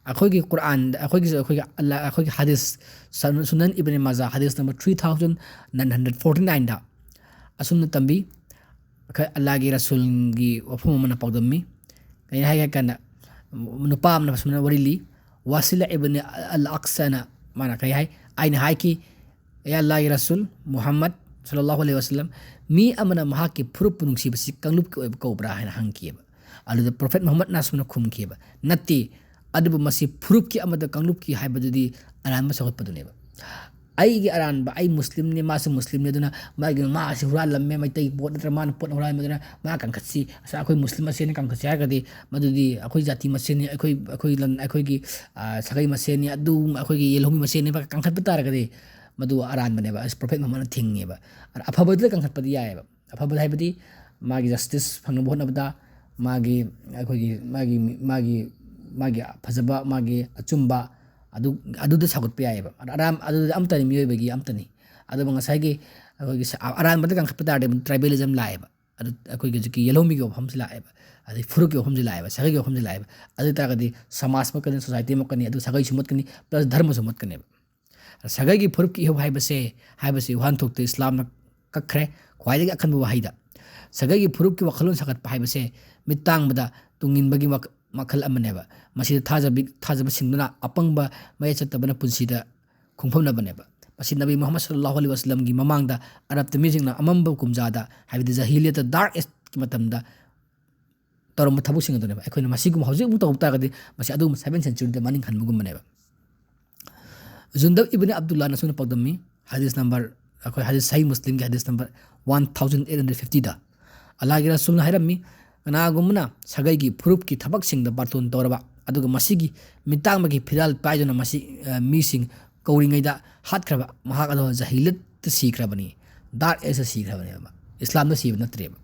ꯑꯩꯈꯣꯏꯒꯤ ꯀꯨꯔꯥꯟꯗ, ꯑꯩꯈꯣꯏꯒꯤꯁꯨ, ꯑꯩꯈꯣꯏꯒꯤ ꯑꯜꯂꯥ, ꯑꯩꯈꯣꯏꯒꯤ ꯍꯗꯤꯁ, ꯁꯟ-, ꯁꯨꯅꯟ ꯏꯕꯅꯤ ꯃꯥꯖꯥ, ꯍꯗꯤꯁ number three thousand nine hundred forty nineꯗ ꯑꯁꯨꯝꯅ ꯇꯝꯕꯤ, ꯑꯩꯈꯣꯏ ꯑꯜꯂꯥꯒꯤ ꯔꯁꯨꯜꯒꯤ ꯋꯥꯐꯝ ꯑꯃꯅ ꯄꯥꯎꯗꯝꯃꯤ꯫ ꯀꯩꯅꯣ ꯍꯥꯏꯒꯦ ꯍꯥꯏ ꯀꯥꯟꯗ, ꯅꯨꯄꯥ ꯑꯃꯅ ꯑꯁꯨꯝꯅ ꯋꯥꯔꯤ ꯂꯤ, ꯋꯥꯁꯤꯂ ꯏꯕꯅꯤ ꯑꯜ ꯑꯛꯁꯥꯅ ꯃꯥꯅ ꯀꯩ ꯍꯥꯏ? "ꯑꯩꯅ ꯍꯥꯏꯈꯤ, ꯑꯦ ꯑꯜꯂꯥꯍꯒꯤ ꯔꯁꯨꯜ ꯃꯨꯍꯝꯃꯗ ꯁꯜꯂꯜꯂꯥꯍꯨ ꯑꯂꯩꯍꯤ ꯋꯥꯁꯜꯂꯝ, ꯃꯤ ꯑꯃꯅ ꯃꯍꯥꯛꯀꯤ ꯐꯨꯔꯨꯞꯄꯨ ꯅꯨꯡꯁꯤꯕꯁꯤ ꯀꯥꯡꯂꯨꯞꯀꯤ ꯑꯣꯏꯕ ꯀꯧꯕ꯭ꯔꯥ?" ꯍꯥꯏꯅ ꯍꯪꯈꯤꯑꯕ꯫ ꯑꯗꯨꯗ ꯄ꯭ꯔꯣꯐꯦꯠ ꯃꯨꯍꯝꯃꯗꯅ ꯑꯁꯨꯝꯅ ꯈꯨꯝꯈꯤꯑꯕ, "ꯅꯠꯇꯦ, ꯑꯗꯨꯕꯨ ꯃꯁꯤ ꯐꯨꯔꯨꯞꯀꯤ ꯑꯃꯗ ꯀꯥꯡꯂꯨꯞꯀꯤ ꯍꯥꯏꯕꯗꯨꯗꯤ ꯑꯔꯥꯟꯕ ꯆꯥꯎꯈꯠꯄꯗꯨꯅꯦꯕ꯫ ꯑꯩꯒꯤ ꯑꯔꯥꯟꯕ, ꯑꯩ ꯃꯨꯁꯂꯤꯝꯅꯤ, ꯃꯥꯁꯨ ꯃꯨꯁꯂꯤꯝꯅꯤ, ꯑꯗꯨꯅ ꯃꯥꯒꯤ, ꯃꯥ ꯑꯁꯤ ꯍꯨꯔꯥꯜꯂꯝꯃꯦ, ꯃꯩꯇꯩ ꯄꯣꯠ ꯅꯠꯇ꯭ꯔ ꯃꯥꯅ ꯄꯣꯠ ꯍꯨꯔꯥꯜꯂꯝꯃꯦ, ꯑꯗꯨꯅ ꯃꯥ ꯀꯟꯈꯠꯁꯤ, ꯑꯁ, ꯑꯩꯈꯣꯏ ꯃꯨꯁꯂꯤꯝ ꯃꯁꯦꯟꯅ ꯀꯟꯈꯠꯁꯤ ꯍꯥꯏꯔꯒꯗꯤ ꯃꯗꯨꯗꯤ ꯑꯩꯈꯣꯏ ꯖꯥꯇꯤ ꯃꯁꯦꯟꯅꯤ, ꯑꯩꯈꯣꯏ, ꯑꯩꯈꯣꯏ ꯂꯝ, ꯑꯩꯈꯣꯏꯒꯤ, ꯑ, ꯁꯥꯒꯩ ꯃꯁꯦꯟꯅꯤ, ꯑꯗꯨ ꯑꯩꯈꯣꯏꯒꯤ ꯌꯦꯜꯍꯧꯃꯤ ꯃꯁꯦꯟꯅꯤ" ꯀꯟꯈꯠꯄ ꯇꯥꯔꯒꯗꯤ ꯃꯗꯨ ꯑꯔꯥꯟꯕꯅꯦꯕ꯫ ꯑꯁ, ꯄ꯭ꯔꯣꯐꯦꯠ ꯃꯨꯍꯝꯃꯗꯅ ꯊꯤꯡꯉꯦꯕ꯫ ꯑꯗ ꯑꯐꯕꯗꯨꯗ ꯀꯟꯈꯠꯄꯗꯤ ꯌꯥꯏꯑꯕ꯫ ꯑꯐꯕꯗ ꯍꯥꯏꯕꯗꯤ ꯃꯥꯒꯤ ꯖꯁꯇꯤꯁ ꯐꯪꯅꯕ ꯍꯣꯠꯅꯕꯗ ꯃꯥꯒꯤ, ꯑꯩꯈꯣꯏꯒꯤ, ꯃꯥꯒꯤ, ꯃꯥꯒꯤ, ꯃꯥꯒꯤ ꯐꯖꯕ, ꯃꯥꯒꯤ ꯑꯆꯨꯝꯕ, ꯑꯗꯨ, ꯑꯗꯨꯗ ꯁꯧꯒꯠꯄ ꯌꯥꯏꯑꯕ꯫ ꯑꯔꯥꯟ-, ꯑꯗꯨꯗꯤ ꯑꯃꯠꯇꯅꯤ, ꯃꯤꯑꯣꯏꯕꯒꯤ ꯑꯃꯠꯇꯅꯤ꯫ ꯑꯗꯨꯕꯨ ꯉꯁꯥꯏꯒꯤ ꯑꯩꯈꯣꯏꯒꯤ ꯁ-, ꯑꯔꯥꯟꯕꯗ ꯀꯟꯈꯠꯄ ꯇꯥꯔꯗꯤ ꯑꯃꯨꯛ ꯇ꯭ꯔꯥꯏꯕꯦꯂꯤꯖꯝ ꯂꯥꯛꯑꯦꯕ꯫ ꯑꯗꯨ ꯑꯩꯈꯣꯏꯒꯤ ꯍꯧꯖꯤꯛꯀꯤ ꯌꯦꯜꯍꯧꯃꯤꯒꯤ ꯋꯥꯐꯝꯁꯤ ꯂꯥꯛꯑꯦꯕ, ꯑꯗꯩ ꯐꯨꯔꯨꯞꯀꯤ ꯋꯥꯐꯝꯁꯤ ꯂꯥꯛꯑꯦꯕ, ꯁꯥꯒꯩꯒꯤ ꯋꯥꯐꯝꯁꯤ ꯂꯥꯛꯑꯦꯕ꯫ ꯑꯗꯨ ꯑꯣꯏ ꯇꯥꯔꯒꯗꯤ ꯁꯃꯥꯖ ꯃꯨꯠꯀꯅꯤ, ꯁꯣꯁꯥꯏꯇꯤ ꯃꯨꯠꯀꯅꯤ, ꯑꯗꯨ ꯁꯥꯒꯩꯁꯨ ꯃꯨꯠꯀꯅꯤ, ꯄ꯭ꯂꯁ ꯙꯔꯃꯁꯨ ꯃꯨꯠꯀꯅꯦꯕ꯫ ꯁꯥꯒꯩꯒꯤ ꯐꯨꯔꯨꯞꯀꯤ ꯏꯍꯧ ꯍꯥꯏꯕꯁꯦ, ꯍꯥꯏꯕꯁꯤ ꯋꯥꯍꯟꯊꯣꯛꯇ ꯏꯁꯂꯥꯝꯅ ꯀꯛꯈ꯭ꯔꯦ ꯈ꯭ꯋꯥꯏꯗꯒꯤ ꯑꯈꯟꯕ ꯋꯥꯍꯩꯗ꯫ ꯁꯥꯒꯩꯒꯤ ꯐꯨꯔꯨꯞꯀꯤ ꯋꯥꯈꯜꯂꯣꯟ ꯁꯥꯒꯠꯄ ꯍꯥꯏꯕꯁꯦ ꯃꯤꯠ ꯇꯥꯡꯕꯗ ꯇꯨꯡ ꯏꯟꯕꯒꯤ ꯋꯥꯈ-, ꯃꯈꯜ ꯑꯃꯅꯦꯕ꯫ ꯃꯁꯤꯗ ꯊꯥꯖꯕꯤ-, ꯊꯥꯖꯕꯁꯤꯡꯗꯨꯅ ꯑꯄꯪꯕ ꯃꯌꯥꯏ ꯆꯠꯇꯕꯅ ꯄꯨꯟꯁꯤꯗ ꯈꯣꯡꯐꯝꯅꯕꯅꯦꯕ꯫ ꯃꯁꯤ ꯅꯕꯤ ꯃꯨꯍꯝꯃꯗ ꯁꯜꯂꯜꯂꯥꯍꯨ ꯑꯂꯩꯍꯤ ꯋꯥꯁꯜꯂꯝꯒꯤ ꯃꯃꯥꯡꯗ ꯑꯔꯕꯇ ꯃꯤꯁꯤꯡꯅ ꯑꯃꯝꯕ ꯀꯨꯝꯖꯥꯗ, ꯍꯥꯏꯕꯗꯤ ꯖꯥꯍꯤꯂꯤꯌꯠꯇ, ꯗꯥꯔꯛ ꯑꯦꯖꯀꯤ ꯃꯇꯝꯗ ꯇꯧꯔꯝꯕ ꯊꯕꯛꯁꯤꯡ ꯑꯗꯨꯅꯦꯕ꯫ ꯑꯩꯈꯣꯏꯅ ꯃꯁꯤꯒꯨꯝꯕ ꯍꯧꯖꯤꯛ ꯑꯃꯨꯛ ꯇꯧꯔꯛ ꯇꯥꯔꯒꯗꯤ ꯃꯁꯤ ꯑꯗꯨꯒꯨꯝꯕ ꯁꯚꯦꯟ ꯁꯦꯟꯆꯨꯔꯤꯗ ꯃꯅꯤꯡ ꯍꯟꯕꯒꯨꯝꯕꯅꯦꯕ꯫ ꯖꯨꯟꯗꯕ ꯏꯕꯅꯤ ꯑꯕꯗꯨꯜꯂꯥꯅ ꯑꯁꯨꯝꯅ ꯄꯥꯎꯗꯝꯃꯤ, ꯍꯗꯤꯁ ꯅꯝꯕꯔ, ꯑꯩꯈꯣꯏ ꯍꯗꯤꯁ ꯁꯍꯤ ꯃꯨꯁꯂꯤꯝꯒꯤ ꯍꯗꯤꯁ number one thousand eight hundred ꯐꯤꯐꯇꯤꯗ, ꯑꯜꯂꯥꯍꯒꯤ ꯔꯁꯨꯜꯅ ꯍꯥꯏꯔꯝꯃꯤ, "ꯀꯅꯥꯒꯨꯝꯕꯅ ꯁꯥꯒꯩꯒꯤ ꯐꯨꯔꯨꯞꯀꯤ ꯊꯕꯛꯁꯤꯡꯗ ꯕꯥꯔꯇꯣꯟ ꯇꯧꯔꯕ, ꯑꯗꯨꯒ ꯃꯁꯤꯒꯤ ꯃꯤꯇꯥꯡꯕꯒꯤ ꯐꯤꯔꯥꯜ ꯄꯥꯏꯗꯨꯅ ꯃꯁꯤ, ꯑ, ꯃꯤꯁꯤꯡ ꯀꯧꯔꯤꯉꯩꯗ ꯍꯥꯠꯈ꯭ꯔꯕ, ꯃꯍꯥꯛ ꯑꯗꯣ ꯖꯥꯍꯤꯂꯠꯇ ꯁꯤꯈ꯭ꯔꯕꯅꯤ, ꯗꯥꯔꯛ ꯑꯦꯖꯇ ꯁꯤꯈ꯭ꯔꯕꯅꯦꯕ, ꯏꯁꯂꯥꯝꯗ ꯁꯤꯕ ꯅꯠꯇ꯭ꯔꯦꯕ"꯫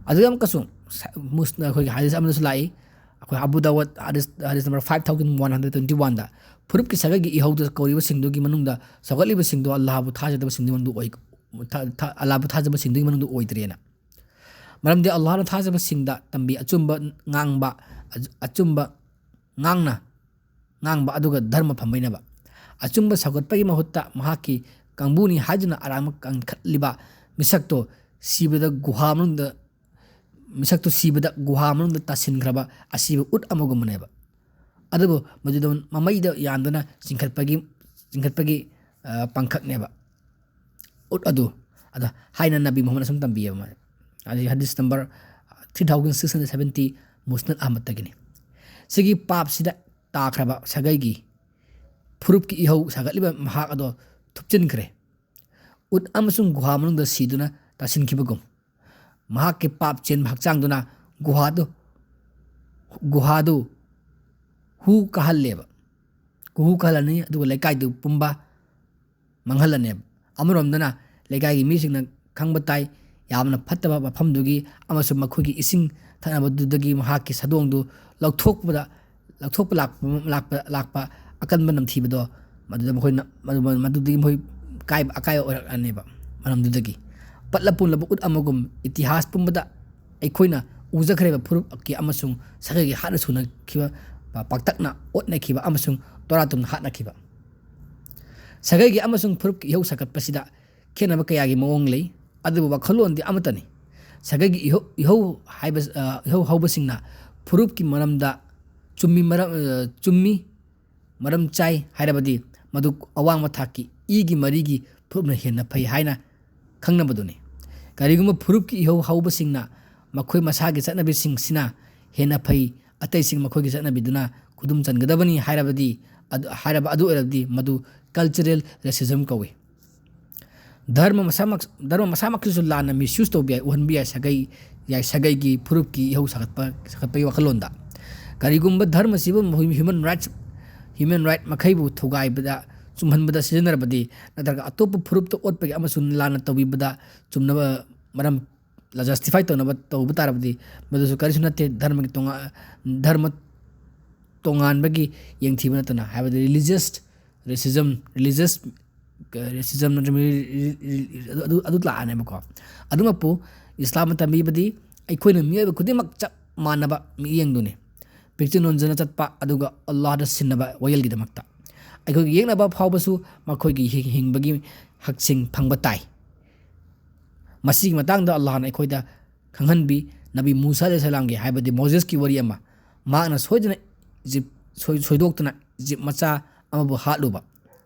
ꯑꯗꯨꯒ ꯑꯃꯨꯛꯀꯁꯨ ꯁ-, ꯃꯨꯁ-, ꯑꯩꯈꯣꯏꯒꯤ ꯍꯗꯤꯁ ꯑꯃꯗꯁꯨ ꯂꯥꯛꯏ, ꯑꯩꯈꯣꯏ ꯑꯕꯨ ꯗꯥꯋꯠ ꯍꯗꯤꯁ, ꯍꯗꯤꯁ number five thousand one hundred twenty ꯋꯥꯟꯗ, "ꯐꯨꯔꯨꯞꯀꯤ ꯁꯥꯒꯩꯒꯤ ꯏꯍꯧꯗ ꯀꯧꯔꯤꯕꯁꯤꯡꯗꯨꯒꯤ ꯃꯅꯨꯡꯗ ꯁꯧꯒꯠꯂꯤꯕꯁꯤꯡꯗꯨ ꯑꯜꯂꯥꯍꯕꯨ ꯊꯥꯖꯗꯕꯁꯤꯡꯗꯨꯒꯤ ꯃꯅꯨꯡꯗ ꯑꯣꯏ-, ꯊꯥ-, ꯊꯥ-, ꯑꯜꯂꯥꯍꯕꯨ ꯊꯥꯖꯕꯁꯤꯡꯗꯨꯒꯤ ꯃꯅꯨꯡꯗ ꯑꯣꯏꯗ꯭ꯔꯦꯅ"꯫ ꯃꯔꯝꯗꯤ ꯑꯜꯂꯥꯍꯅ ꯊꯥꯖꯕꯁꯤꯡꯗ ꯇꯝꯕꯤ ꯑꯆꯨꯝꯕ ꯉꯥꯡꯕ, ꯑꯆ-, ꯑꯆꯨꯝꯕ ꯉꯥꯡꯅ, ꯉꯥꯡꯕ ꯑꯗꯨꯒ ꯙꯔꯃ ꯐꯝꯕꯩꯅꯦꯕ꯫ ꯑꯆꯨꯝꯕ ꯁꯧꯒꯠꯄꯒꯤ ꯃꯍꯨꯠꯇ ꯃꯍꯥꯛꯀꯤ ꯀꯥꯡꯕꯨꯅꯤ ꯍꯥꯏꯗꯨꯅ ꯑꯔꯥꯟꯕ ꯀꯟꯈꯠꯂꯤꯕ ꯃꯤꯁꯛꯇꯣ ꯁꯤꯕꯗ ꯒꯨꯍꯥ ꯃꯅꯨꯡꯗ, ꯃꯤꯁꯛꯇꯨ ꯁꯤꯕꯗ ꯒꯨꯍꯥ ꯃꯅꯨꯡꯗ ꯇꯥꯁꯤꯟꯈ꯭ꯔꯕ ꯑꯁꯤꯕ ꯎꯠ ꯑꯃꯒꯨꯝꯕꯅꯦꯕ꯫ ꯑꯗꯨꯕꯨ ꯃꯗꯨꯗ ꯃꯃꯩꯗ ꯌꯥꯟꯗꯨꯅ ꯆꯤꯡꯈꯠꯄꯒꯤ, ꯆꯤꯡꯈꯠꯄꯒꯤ, ꯑ, ꯄꯥꯡꯈꯛꯅꯦꯕ꯫ ꯎꯠ ꯑꯗꯨ, ꯑꯗ ꯍꯥꯏꯅ ꯅꯕꯤ ꯃꯨꯍꯝꯃꯗ ꯑꯁꯨꯝ ꯇꯝꯕꯤꯌꯦꯕ ꯃꯥꯅ꯫ ꯑꯗꯒꯤ ꯍꯗꯤꯁ number three thousand six hundred seventy, ꯃꯨꯁꯅꯗ ꯑꯍꯃꯗꯇꯒꯤꯅꯤ꯫ ꯁꯤꯒꯤ ꯄꯥꯞꯁꯤꯗ ꯇꯥꯈ꯭ꯔꯕ ꯁꯥꯒꯩꯒꯤ ꯐꯨꯔꯨꯞꯀꯤ ꯏꯍꯧ ꯁꯥꯒꯠꯂꯤꯕ ꯃꯍꯥꯛ ꯑꯗꯣ ꯊꯨꯞꯆꯤꯟꯈ꯭ꯔꯦ꯫ ꯎꯠ ꯑꯃꯁꯨꯡ ꯒꯨꯍꯥ ꯃꯅꯨꯡꯗ ꯁꯤꯗꯨꯅ ꯇꯥꯁꯤꯟꯈꯤꯕꯒꯨꯝ, ꯃꯍꯥꯛꯀꯤ ꯄꯥꯞ ꯆꯦꯟꯕ ꯍꯛꯆꯥꯡꯗꯨꯅ ꯒꯨꯍꯥꯗꯨ, ꯒꯨꯍꯥꯗꯨ ꯍꯨ ꯀꯥꯍꯜꯂꯦꯕ꯫ ꯍꯨ ꯀꯥꯍꯜꯂꯅꯤ, ꯑꯗꯨꯒ ꯂꯩꯀꯥꯏꯗꯨ ꯄꯨꯝꯕ ꯃꯥꯡꯍꯜꯂꯅꯦꯕ꯫ ꯑꯃꯔꯣꯝꯗꯅ ꯂꯩꯀꯥꯏꯒꯤ ꯃꯤꯁꯤꯡꯅ ꯈꯪꯕ ꯇꯥꯏ, ꯌꯥꯝꯅ ꯐꯠꯇꯕ ꯃꯐꯝꯗꯨꯒꯤ ꯑꯃꯁꯨꯡ ꯃꯈꯣꯏꯒꯤ ꯏꯁꯤꯡ ꯊꯛꯅꯕꯗꯨꯗꯒꯤ ꯃꯍꯥꯛꯀꯤ ꯁꯥꯗꯣꯡꯗꯨ ꯂꯧꯊꯣꯛꯄꯗ, ꯂꯧꯊꯣꯛꯄ ꯂꯥꯛꯄ, ꯂꯥꯛꯄ, ꯂꯥꯛꯄ ꯑꯀꯟꯕ ꯅꯝꯊꯤꯕꯗꯣ, ꯃꯗꯨꯗ ꯃꯈꯣꯏꯅ, ꯃꯗꯨ-, ꯃꯗꯨꯗꯒꯤ ꯃꯈꯣꯏ ꯀꯥꯏꯕ, ꯑꯀꯥꯏꯕ ꯑꯣꯏꯔꯛꯂꯅꯦꯕ꯫ ꯃꯔꯝꯗꯨꯗꯒꯤ ꯄꯠꯂ ꯄꯨꯝꯂꯕ ꯎꯠ ꯑꯃꯒꯨꯝ ꯏꯇꯤꯍꯥꯁ ꯄꯨꯝꯕꯗ ꯑꯩꯈꯣꯏꯅ ꯎꯖꯈ꯭ꯔꯤꯕ ꯐꯨꯔꯨꯞꯀꯤ ꯑꯃꯁꯨꯡ ꯁꯥꯒꯩꯒꯤ ꯍꯥꯠꯅ ꯁꯨꯅꯈꯤꯕ, ꯄꯥꯛꯇꯛꯅ ꯑꯣꯠꯅꯈꯤꯕ ꯑꯃꯁꯨꯡ ꯇꯣꯔꯥ ꯇꯨꯝꯅ ꯍꯥꯠꯅꯈꯤꯕ꯫ ꯁꯥꯒꯩꯒꯤ ꯑꯃꯁꯨꯡ ꯐꯨꯔꯨꯞꯀꯤ ꯏꯍꯧ ꯁꯥꯒꯠꯄꯁꯤꯗ ꯈꯦꯠꯅꯕ ꯀꯌꯥꯒꯤ ꯃꯑꯣꯡ ꯂꯩ꯫ ꯑꯗꯨꯕꯨ ꯋꯥꯈꯜꯂꯣꯟꯗꯤ ꯑꯃꯠꯇꯅꯤ꯫ ꯁꯥꯒꯩꯒꯤ ꯏꯍꯧ ꯏꯍꯧ ꯍꯥꯏꯕ, ꯑ, ꯏꯍꯧ ꯍꯧꯕꯁꯤꯡꯅ ꯐꯨꯔꯨꯞꯀꯤ ꯃꯔꯝꯗ ꯆꯨꯝꯃꯤ ꯃꯔꯝ, ꯑ, ꯆꯨꯝꯃꯤ ꯃꯔꯝ ꯆꯥꯏ ꯍꯥꯏꯔꯕꯗꯤ ꯃꯗꯨ ꯑꯋꯥꯡꯕ ꯊꯥꯛꯀꯤ ꯏꯒꯤ ꯃꯔꯤꯒꯤ ꯐꯨꯔꯨꯞꯅ ꯍꯦꯟꯅ ꯐꯩ ꯍꯥꯏꯅ ꯈꯪꯅꯕꯗꯨꯅꯤ꯫ ꯀꯔꯤꯒꯨꯝꯕ ꯐꯨꯔꯨꯞꯀꯤ ꯏꯍꯧ ꯍꯧꯕꯁꯤꯡꯅ ꯃꯈꯣꯏ ꯃꯁꯥꯒꯤ ꯆꯠꯅꯕꯤꯁꯤꯡꯁꯤꯅ ꯍꯦꯟꯅ ꯐꯩ, ꯑꯇꯩꯁꯤꯡ ꯃꯈꯣꯏꯒꯤ ꯆꯠꯅꯕꯤꯗꯨꯅ ꯈꯨꯗꯨꯝ ꯆꯟꯒꯗꯕꯅꯤ ꯍꯥꯏꯔꯕꯗꯤ, ꯑꯗꯨ, ꯍꯥꯏꯔꯕ ꯑꯗꯨ ꯑꯣꯏꯔꯕꯗꯤ ꯃꯗꯨ cultural racism ꯀꯧꯏ꯫ ꯙꯔꯃ ꯃꯁꯥꯃꯛ, ꯙꯔꯃ ꯃꯁꯥꯃꯛꯀꯤꯁꯨ ꯂꯥꯟꯅ misuse ꯇꯧꯕ ꯌꯥꯏ, ꯎꯍꯟꯕ ꯌꯥꯏ ꯁꯥꯒꯩ, ꯌꯥꯏ ꯁꯥꯒꯩꯒꯤ ꯐꯨꯔꯨꯞꯀꯤ ꯏꯍꯧ ꯁꯥꯒꯠꯄ, ꯁꯥꯒꯠꯄꯒꯤ ꯋꯥꯈꯜꯂꯣꯟꯗ꯫ ꯀꯔꯤꯒꯨꯝꯕ ꯙꯔꯃꯁꯤꯕꯨ ꯃꯍꯨ-, human rights, human right ꯃꯈꯩꯕꯨ ꯊꯨꯒꯥꯏꯕꯗ, ꯆꯨꯝꯍꯟꯕꯗ ꯁꯤꯖꯤꯟꯅꯔꯕꯗꯤ, ꯅꯠꯇ꯭ꯔꯒ ꯑꯇꯣꯞꯄ ꯐꯨꯔꯨꯞꯇ ꯑꯣꯠꯄꯒꯤ ꯑꯃꯁꯨꯡ ꯂꯥꯟꯅ ꯇꯧꯕꯤꯕꯗ ꯆꯨꯝꯅꯕ ꯃꯔꯝ, justify ꯇꯧꯅꯕ ꯇꯧꯕ ꯇꯥꯔꯕꯗꯤ, ꯃꯗꯨꯁꯨ ꯀꯔꯤꯁꯨ ꯅꯠꯇꯦ꯫ ꯙꯔꯃꯒꯤ ꯇꯣꯉꯥ-, ꯙꯔꯃ ꯇꯣꯉꯥꯟꯕꯒꯤ ꯌꯦꯡꯊꯤꯕ ꯅꯠꯇꯅ, ꯍꯥꯏꯕꯗꯤ religious racism, religious, ꯀ-, racism ꯅꯠꯇ꯭ꯔꯒ ꯔꯤ-, ꯔꯤ-, ꯔꯤ-, ꯑꯗꯨ, ꯑꯗꯨ, ꯑꯗꯨ ꯂꯥꯛꯑꯅꯦꯕꯀꯣ꯫ ꯑꯗꯨꯃꯛꯄꯨ ꯏꯁꯂꯥꯝꯅ ꯇꯝꯕꯤꯕꯗꯤ ꯑꯩꯈꯣꯏꯅ ꯃꯤꯑꯣꯏꯕ ꯈꯨꯗꯤꯡꯃꯛ ꯆꯞ ꯃꯥꯟꯅꯕ ꯃꯤꯠꯌꯦꯡꯗꯨꯅꯤ꯫ ꯄꯤꯛꯆ ꯅꯣꯟꯖꯅ ꯆꯠꯄ ꯑꯗꯨꯒ ꯑꯜꯂꯥꯍꯗ ꯁꯤꯟꯅꯕ ꯋꯥꯌꯦꯜꯒꯤꯗꯃꯛꯇ꯫ ꯑꯩꯈꯣꯏꯒꯤ ꯌꯦꯛꯅꯕ ꯐꯥꯎꯕꯁꯨ ꯃꯈꯣꯏꯒꯤ ꯍꯤ-, ꯍꯤꯡꯕꯒꯤ ꯍꯛꯁꯤꯡ ꯐꯪꯕ ꯇꯥꯏ꯫ ꯃꯁꯤꯒꯤ ꯃꯇꯥꯡꯗ ꯑꯜꯂꯥꯍꯅ ꯑꯩꯈꯣꯏꯗ ꯈꯪꯍꯟꯕꯤ, ꯅꯕꯤ ꯃꯨꯁꯥ ꯑꯂꯩꯍꯤꯁꯁꯂꯥꯝꯒꯤ, ꯍꯥꯏꯕꯗꯤ ꯃꯣꯖꯦꯁꯀꯤ ꯋꯥꯔꯤ ꯑꯃ, ꯃꯍꯥꯛꯅ ꯁꯣꯏꯗꯅ ꯏꯖꯤꯞ, ꯁꯣꯏ-, ꯁꯣꯏꯗꯣꯛꯇꯨꯅ ꯏꯖꯤꯞ ꯃꯆꯥ ꯑꯃꯕꯨ ꯍꯥꯠꯂꯨꯕ꯫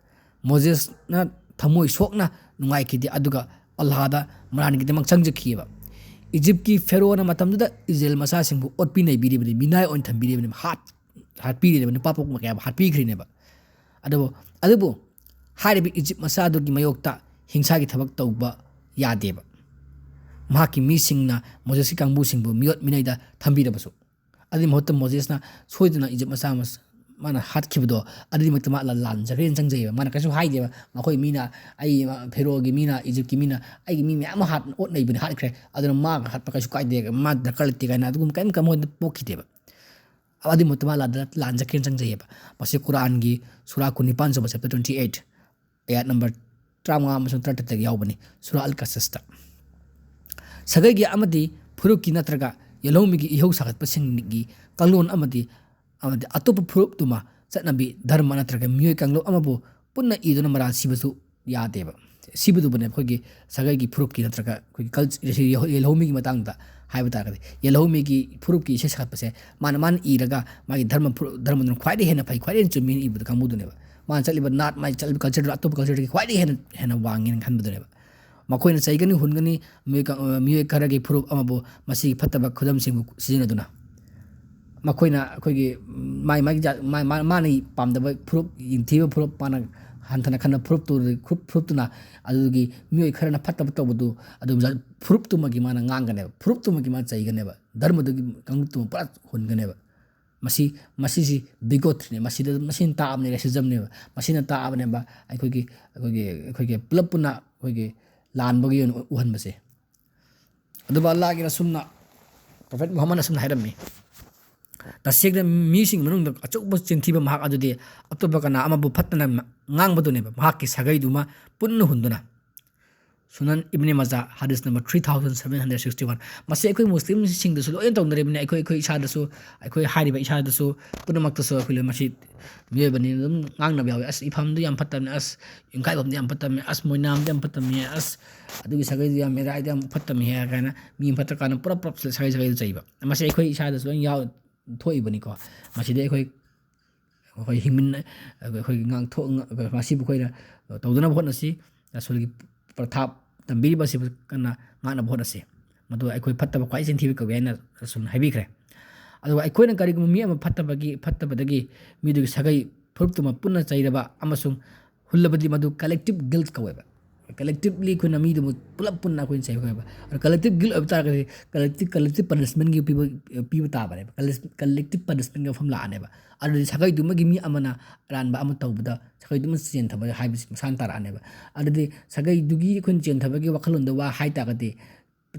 ꯃꯣꯖꯦꯁꯅ ꯊꯃꯣꯏ ꯁꯣꯛꯅ ꯅꯨꯡꯉꯥꯏꯈꯤꯗꯦ, ꯑꯗꯨꯒ ꯑꯜꯂꯥꯍꯗ ꯃꯔꯥꯟꯒꯤꯗꯃꯛ ꯆꯪꯖꯈꯤꯑꯕ꯫ ꯏꯖꯤꯞꯀꯤ ꯐꯦꯔꯣꯅ ꯃꯇꯝꯗꯨꯗ ꯏꯖꯔꯦꯜ ꯃꯆꯥꯁꯤꯡꯕꯨ ꯑꯣꯠꯄꯤ ꯅꯩꯕꯤꯔꯤꯕꯅꯤ, ꯃꯤꯅꯥꯏ ꯑꯣꯏꯅ ꯊꯝꯕꯤꯔꯤꯕꯅꯤ, ꯍꯥꯠ-, ꯍꯥꯠꯄꯤꯔꯤꯅꯦꯕ, ꯅꯨꯄꯥ ꯄꯣꯛꯄ ꯀꯌꯥꯕꯨ ꯍꯥꯠꯄꯤꯈ꯭ꯔꯤꯅꯦꯕ꯫ ꯑꯗꯨꯕꯨ, ꯑꯗꯨꯕꯨ ꯍꯥꯏꯔꯤꯕ ꯏꯖꯤꯞ ꯃꯆꯥꯗꯨꯒꯤ ꯃꯥꯌꯣꯛꯇ ꯍꯤꯡꯁꯥꯒꯤ ꯊꯕꯛ ꯇꯧꯕ ꯌꯥꯗꯦꯕ꯫ ꯃꯍꯥꯛꯀꯤ ꯃꯤꯁꯤꯡꯅ ꯃꯣꯖꯦꯁꯀꯤ ꯀꯥꯡꯕꯨꯁꯤꯡꯕꯨ ꯃꯤꯑꯣꯠ ꯃꯤꯅꯩꯗ ꯊꯝꯕꯤꯔꯕꯁꯨ꯫ ꯑꯗꯨꯒꯤ ꯃꯍꯨꯠꯇ ꯃꯣꯖꯦꯁꯅ ꯁꯣꯏꯗꯅ ꯏꯖꯤꯞ ꯃꯆꯥ ꯑꯃ ꯃꯥꯅ ꯍꯥꯠꯈꯤꯕꯗꯣ, ꯑꯗꯨꯒꯤ ꯃꯍꯨꯠꯇ ꯃꯥ ꯂꯥꯟꯖꯈ꯭ꯔꯦꯅ ꯆꯪꯖꯩꯌꯦꯕ꯫ ꯃꯥꯅ ꯀꯩꯁꯨ ꯍꯥꯏꯗꯦꯕ, "ꯃꯈꯣꯏ ꯃꯤꯅ, ꯑꯩ, ꯐꯦꯔꯣꯒꯤ ꯃꯤꯅ, ꯏꯖꯤꯞꯀꯤ ꯃꯤꯅ ꯑꯩꯒꯤ ꯃꯤ ꯃꯌꯥꯝ ꯑꯃ ꯍꯥꯠ-, ꯑꯣꯠ ꯅꯩꯕꯅꯤ, ꯍꯥꯠꯈ꯭ꯔꯦ, ꯑꯗꯨꯅ ꯃꯥ ꯍꯥꯠꯄ ꯀꯩꯁꯨ ꯀꯥꯏꯗꯦ, ꯃꯥ ꯗꯔꯀꯥꯔ ꯂꯩꯇꯦ" ꯀꯥꯏꯅ ꯑꯗꯨꯒꯨꯝꯕ ꯀꯔꯤꯝ ꯀꯔꯤꯝ ꯃꯉꯣꯟꯗ ꯄꯣꯛꯈꯤꯗꯦꯕ꯫ ꯑꯗꯨꯒꯤ ꯃꯍꯨꯠꯇ ꯃꯥ ꯂꯥꯟ-, ꯂꯥꯟꯖꯈ꯭ꯔꯦꯅ ꯆꯪꯖꯩꯌꯦꯕ꯫ ꯃꯁꯤ ꯀꯨꯔꯥꯟꯒꯤ ꯁꯨꯔꯥ ꯀꯨꯟꯅꯤꯄꯥꯟ ꯁꯨꯕ, chapter twenty eight, ꯑꯌꯥꯠ number ꯇꯔꯥꯃꯉꯥ ꯑꯃꯁꯨꯡ ꯇꯔꯥꯇꯔꯦꯠꯇꯒꯤ ꯌꯥꯎꯕꯅꯤ, ꯁꯨꯔꯥ ꯑꯜ ꯀꯁꯁꯇ꯫ ꯁꯥꯒꯩꯒꯤ ꯑꯃꯗꯤ ꯐꯨꯔꯨꯞꯀꯤ ꯅꯠꯇ꯭ꯔꯒ ꯌꯦꯜꯍꯧꯃꯤꯒꯤ ꯏꯍꯧ ꯁꯥꯒꯠꯄꯁꯤꯡꯒꯤ ꯀꯥꯡꯂꯣꯟ ꯑꯃꯗꯤ, ꯑꯃꯗꯤ ꯑꯇꯣꯞꯄ ꯐꯨꯔꯨꯞꯇꯨꯃ ꯆꯠꯅꯕꯤ, ꯙꯔꯃ ꯅꯠꯇ꯭ꯔꯒ ꯃꯤꯑꯣꯏ ꯀꯥꯡꯂꯨꯞ ꯑꯃꯕꯨ ꯄꯨꯟꯅ ꯏꯗꯨꯅ ꯃꯔꯥꯜ ꯁꯤꯕꯁꯨ ꯌꯥꯗꯦꯕ꯫ ꯁꯤꯕꯗꯨꯕꯨꯅꯦ ꯑꯩꯈꯣꯏꯒꯤ ꯁꯥꯒꯩꯒꯤ ꯐꯨꯔꯨꯞꯀꯤ ꯅꯠꯇ꯭ꯔꯒ ꯑꯩꯈꯣꯏꯒꯤ ꯀꯜꯆ-, ꯌꯦꯜꯍꯧ-, ꯌꯦꯜꯍꯧꯃꯤꯒꯤ ꯃꯇꯥꯡꯗ ꯍꯥꯏꯕ ꯇꯥꯔꯒꯗꯤ, ꯌꯦꯜꯍꯧꯃꯤꯒꯤ ꯐꯨꯔꯨꯞꯀꯤ ꯏꯁꯩ ꯁꯥꯒꯠꯄꯁꯦ ꯃꯥꯅ, ꯃꯥꯅ ꯏꯔꯒ ꯃꯥꯒꯤ ꯙꯔꯃ ꯐꯨꯔꯨꯞ, ꯙꯔꯃꯗꯨꯅ ꯈ꯭ꯋꯥꯏꯗꯒꯤ ꯍꯦꯟꯅ ꯐꯩ, ꯈ꯭ꯋꯥꯏꯗꯒꯤ ꯍꯦꯟꯅ ꯆꯨꯝꯃꯤ ꯏꯕꯗꯨ ꯀꯥꯡꯕꯨꯗꯨꯅꯦꯕ꯫ ꯃꯥꯅ ꯆꯠꯂꯤꯕ ꯅꯥꯠ, ꯃꯥꯏ ꯆꯠꯂꯤꯕ ꯀꯜꯆꯔꯗꯨ ꯑꯇꯣꯞꯄ ꯀꯜꯆꯔꯗꯒꯤ ꯈ꯭ꯋꯥꯏꯗꯒꯤ ꯍꯦꯟꯅ, ꯍꯦꯟꯅ ꯋꯥꯡꯉꯦꯅ ꯈꯟꯕꯗꯨꯅꯦꯕ꯫ ꯃꯈꯣꯏꯅ ꯆꯩꯒꯅꯤ, ꯍꯨꯟꯒꯅꯤ, ꯃꯤꯑꯣꯏ ꯀ-, ꯃꯤꯑꯣꯏ ꯈꯔꯒꯤ ꯐꯨꯔꯨꯞ ꯑꯃꯕꯨ ꯃꯁꯤꯒꯤ ꯐꯠꯇꯕ ꯈꯨꯗꯝꯁꯤꯡꯕꯨ ꯁꯤꯖꯤꯟꯅꯗꯨꯅ꯫ ꯃꯈꯣꯏꯅ ꯑꯩꯈꯣꯏꯒꯤ ꯃꯥꯏ ꯃꯥꯒꯤ ꯖꯥꯠ, ꯃꯥ-, ꯃꯥ-, ꯃꯥꯅ ꯄꯥꯝꯗꯕ ꯐꯨꯔꯨꯞ, ꯌꯦꯡꯊꯤꯕ ꯐꯨꯔꯨꯞ, ꯃꯥꯅ ꯍꯟꯊꯅ ꯈꯟꯕ ꯐꯨꯔꯨꯞꯇꯨ, ꯐꯨꯔꯨꯞ-, ꯐꯨꯔꯨꯞꯇꯨꯅ ꯑꯗꯨꯒꯤ ꯃꯤꯑꯣꯏ ꯈꯔꯅ ꯐꯠꯇꯕ ꯇꯧꯕꯗꯨ ꯑꯗꯨꯝ ꯖꯥꯠ-, ꯐꯨꯔꯨꯞꯇꯨꯃꯒꯤ ꯃꯥꯅ ꯉꯥꯡꯒꯅꯦꯕ, ꯐꯨꯔꯨꯞꯇꯨꯃꯒꯤ ꯃꯥꯅ ꯆꯩꯒꯅꯦꯕ, ꯙꯔꯃꯗꯨꯒꯤ ꯀꯥꯡꯂꯨꯞꯇꯨꯃ ꯄꯨꯔꯥ ꯍꯨꯟꯒꯅꯦꯕ꯫ ꯃꯁꯤ, ꯃꯁꯤꯁꯤ bigotryꯅꯦ, ꯃꯁꯤꯗ, ꯃꯁꯤꯅ ꯇꯥꯛꯑꯕꯅꯦ racismꯅꯦꯕ, ꯃꯁꯤꯅ ꯇꯥꯛꯑꯕꯅꯦꯕ ꯑꯩꯈꯣꯏꯒꯤ, ꯑꯩꯈꯣꯏꯒꯤ, ꯑꯩꯈꯣꯏꯒꯤ ꯄꯨꯂꯞ ꯄꯨꯟꯅ ꯑꯩꯈꯣꯏꯒꯤ ꯂꯥꯟꯕꯒꯤ ꯑꯣꯏꯅ ꯎꯍꯟꯕꯁꯦ꯫ ꯑꯗꯨꯕꯨ ꯑꯜꯂꯥꯍꯒꯤ ꯔꯁꯨꯜꯅ, ꯄ꯭ꯔꯣꯐꯦꯠ ꯃꯨꯍꯝꯃꯗꯅ ꯑꯁꯨꯝꯅ ꯍꯥꯏꯔꯝꯃꯤ, "ꯇꯁꯦꯡꯅ ꯃꯤꯁꯤꯡ ꯃꯅꯨꯡꯗ ꯑꯆꯧꯕ ꯆꯤꯟꯊꯤꯕ ꯃꯍꯥꯛ ꯑꯗꯨꯗꯤ ꯑꯇꯣꯞꯄ ꯀꯅꯥ ꯑꯃꯕꯨ ꯐꯠꯇꯅ ꯉꯥꯡꯕꯗꯨꯅꯦꯕ, ꯃꯍꯥꯛꯀꯤ ꯁꯥꯒꯩꯗꯨꯃ ꯄꯨꯟꯅ ꯍꯨꯟꯗꯨꯅ"꯫ ꯁꯨꯅꯟ ꯏꯕꯅꯤ ꯃꯖꯥ, ꯍꯗꯤꯁ number three thousand seven hundred sixty one꯫ ꯃꯁꯤ ꯑꯩꯈꯣꯏ ꯃꯨꯁꯂꯤꯝꯁꯤꯡꯗꯁꯨ ꯂꯣꯏꯅ ꯇꯧꯅꯔꯤꯕꯅꯤ꯫ ꯑꯩꯈꯣꯏ, ꯑꯩꯈꯣꯏ ꯏꯁꯥꯗꯁꯨ, ꯑꯩꯈꯣꯏ ꯍꯥꯏꯔꯤꯕ ꯏꯁꯥꯗꯁꯨ ꯄꯨꯝꯅꯃꯛꯇꯁꯨ ꯑꯩꯈꯣꯏ ꯂꯣꯏ ꯃꯁꯤ ꯃꯤꯑꯣꯏꯕꯅꯤ ꯑꯗꯨꯝ ꯉꯥꯡꯅꯕ ꯌꯥꯎꯋꯤ꯫ "ꯑꯁ, ꯏꯐꯝꯗꯨ ꯌꯥꯝ ꯐꯠꯇꯕꯅꯤ, ꯑꯁ, ꯌꯨꯝꯈꯥꯏꯕꯝꯗꯤ ꯌꯥꯝ ꯐꯠꯇꯕꯅꯤ, ꯑꯁ, ꯃꯣꯏꯅꯥꯝꯗꯤ ꯌꯥꯝ ꯐꯠꯇꯕꯅꯤ, ꯑꯁ, ꯑꯗꯨꯒꯤ ꯁꯥꯒꯩꯗꯨ ꯌꯥꯝ ꯃꯦꯔꯥꯏꯗꯤ ꯌꯥꯝ ꯐꯠꯇꯕꯅꯤ" ꯍꯥꯏꯔ ꯀꯥꯏꯅ ꯃꯤ ꯐꯠꯇ꯭ꯔꯀꯥꯟꯗ ꯄꯨꯂꯞ ꯄꯨꯂꯞ ꯁꯥꯒꯩ ꯁꯥꯒꯩꯗ ꯆꯩꯕ꯫ ꯃꯁꯤ ꯑꯩꯈꯣꯏ ꯏꯁꯥꯗꯁꯨ ꯂꯣꯏ ꯌꯥꯎ-, ꯊꯣꯛꯏꯕꯅꯤ꯫ ꯃꯁꯤꯗ ꯑꯩꯈꯣꯏ ꯑꯩꯈꯣꯏ ꯍꯤꯡꯃꯤꯟꯅ-, ꯑꯩꯈꯣꯏ ꯉꯥꯡꯊꯣꯛ-, ꯃꯁꯤꯕꯨ ꯑꯩꯈꯣꯏꯅ ꯇꯧꯗꯅꯕ ꯍꯣꯠꯅꯁꯤ꯫ ꯔꯁꯨꯜꯒꯤ ꯄ꯭ꯔꯊꯥꯞ ꯇꯝꯕꯤꯔꯤꯕ ꯑꯁꯤꯕꯨ ꯀꯟꯅ ꯉꯥꯛꯅꯕ ꯍꯣꯠꯅꯁꯤ꯫ ꯃꯗꯨ ꯑꯩꯈꯣꯏ ꯐꯠꯇꯕ ꯈ꯭ꯋꯥꯏ ꯆꯤꯟꯊꯤꯕ ꯀꯧꯏ ꯍꯥꯏꯅ ꯔꯁꯨꯜꯅ ꯍꯥꯏꯕꯤꯈ꯭ꯔꯦ꯫ ꯑꯗꯨꯒ ꯑꯩꯈꯣꯏꯅ ꯀꯔꯤꯒꯨꯝꯕ ꯃꯤ ꯑꯃ ꯐꯠꯇꯕꯒꯤ, ꯐꯠꯇꯕꯗꯒꯤ ꯃꯤꯗꯨꯒꯤ ꯁꯥꯒꯩ ꯐꯨꯔꯨꯞꯇꯨꯃ ꯄꯨꯟꯅ ꯆꯩꯔꯕ ꯑꯃꯁꯨꯡ ꯍꯨꯜꯂꯕꯗꯤ ꯃꯗꯨ collective guilt ꯀꯧꯋꯦꯕ꯫ Collectively ꯑꯩꯈꯣꯏꯅ ꯃꯤꯗꯨꯕꯨ ꯄꯨꯂꯞ ꯄꯨꯟꯅ ꯑꯩꯈꯣꯏꯅ ꯆꯩꯕ ꯀꯧꯋꯦꯕ꯫ ꯑꯗꯣ collective guilt ꯑꯣꯏꯕ ꯇꯥꯔꯒꯗꯤ collective, collective punishmentꯒꯤ ꯄꯤꯕ, ꯄꯤꯕ ꯇꯥꯕꯅꯦꯕ꯫ Collective punishmentꯒꯤ ꯋꯥꯐꯝ ꯂꯥꯛꯑꯅꯦꯕ꯫ ꯑꯗꯨꯗꯤ ꯁꯥꯒꯩꯗꯨꯃꯒꯤ ꯃꯤ ꯑꯃꯅ ꯑꯔꯥꯟꯕ ꯑꯃ ꯇꯧꯕꯗ ꯁꯥꯒꯩꯗꯨꯃ ꯆꯦꯟꯊꯕ ꯍꯥꯏꯕꯁꯤ ꯃꯁꯥꯅ ꯇꯥꯔꯛꯑꯅꯦꯕ꯫ ꯑꯗꯨꯗꯤ ꯁꯥꯒꯩꯗꯨꯒꯤ ꯑꯩꯈꯣꯏꯅ ꯆꯦꯟꯊꯕꯒꯤ ꯋꯥꯈꯜꯂꯣꯟꯗ ꯋꯥ ꯍꯥꯏ ꯇꯥꯔꯒꯗꯤ,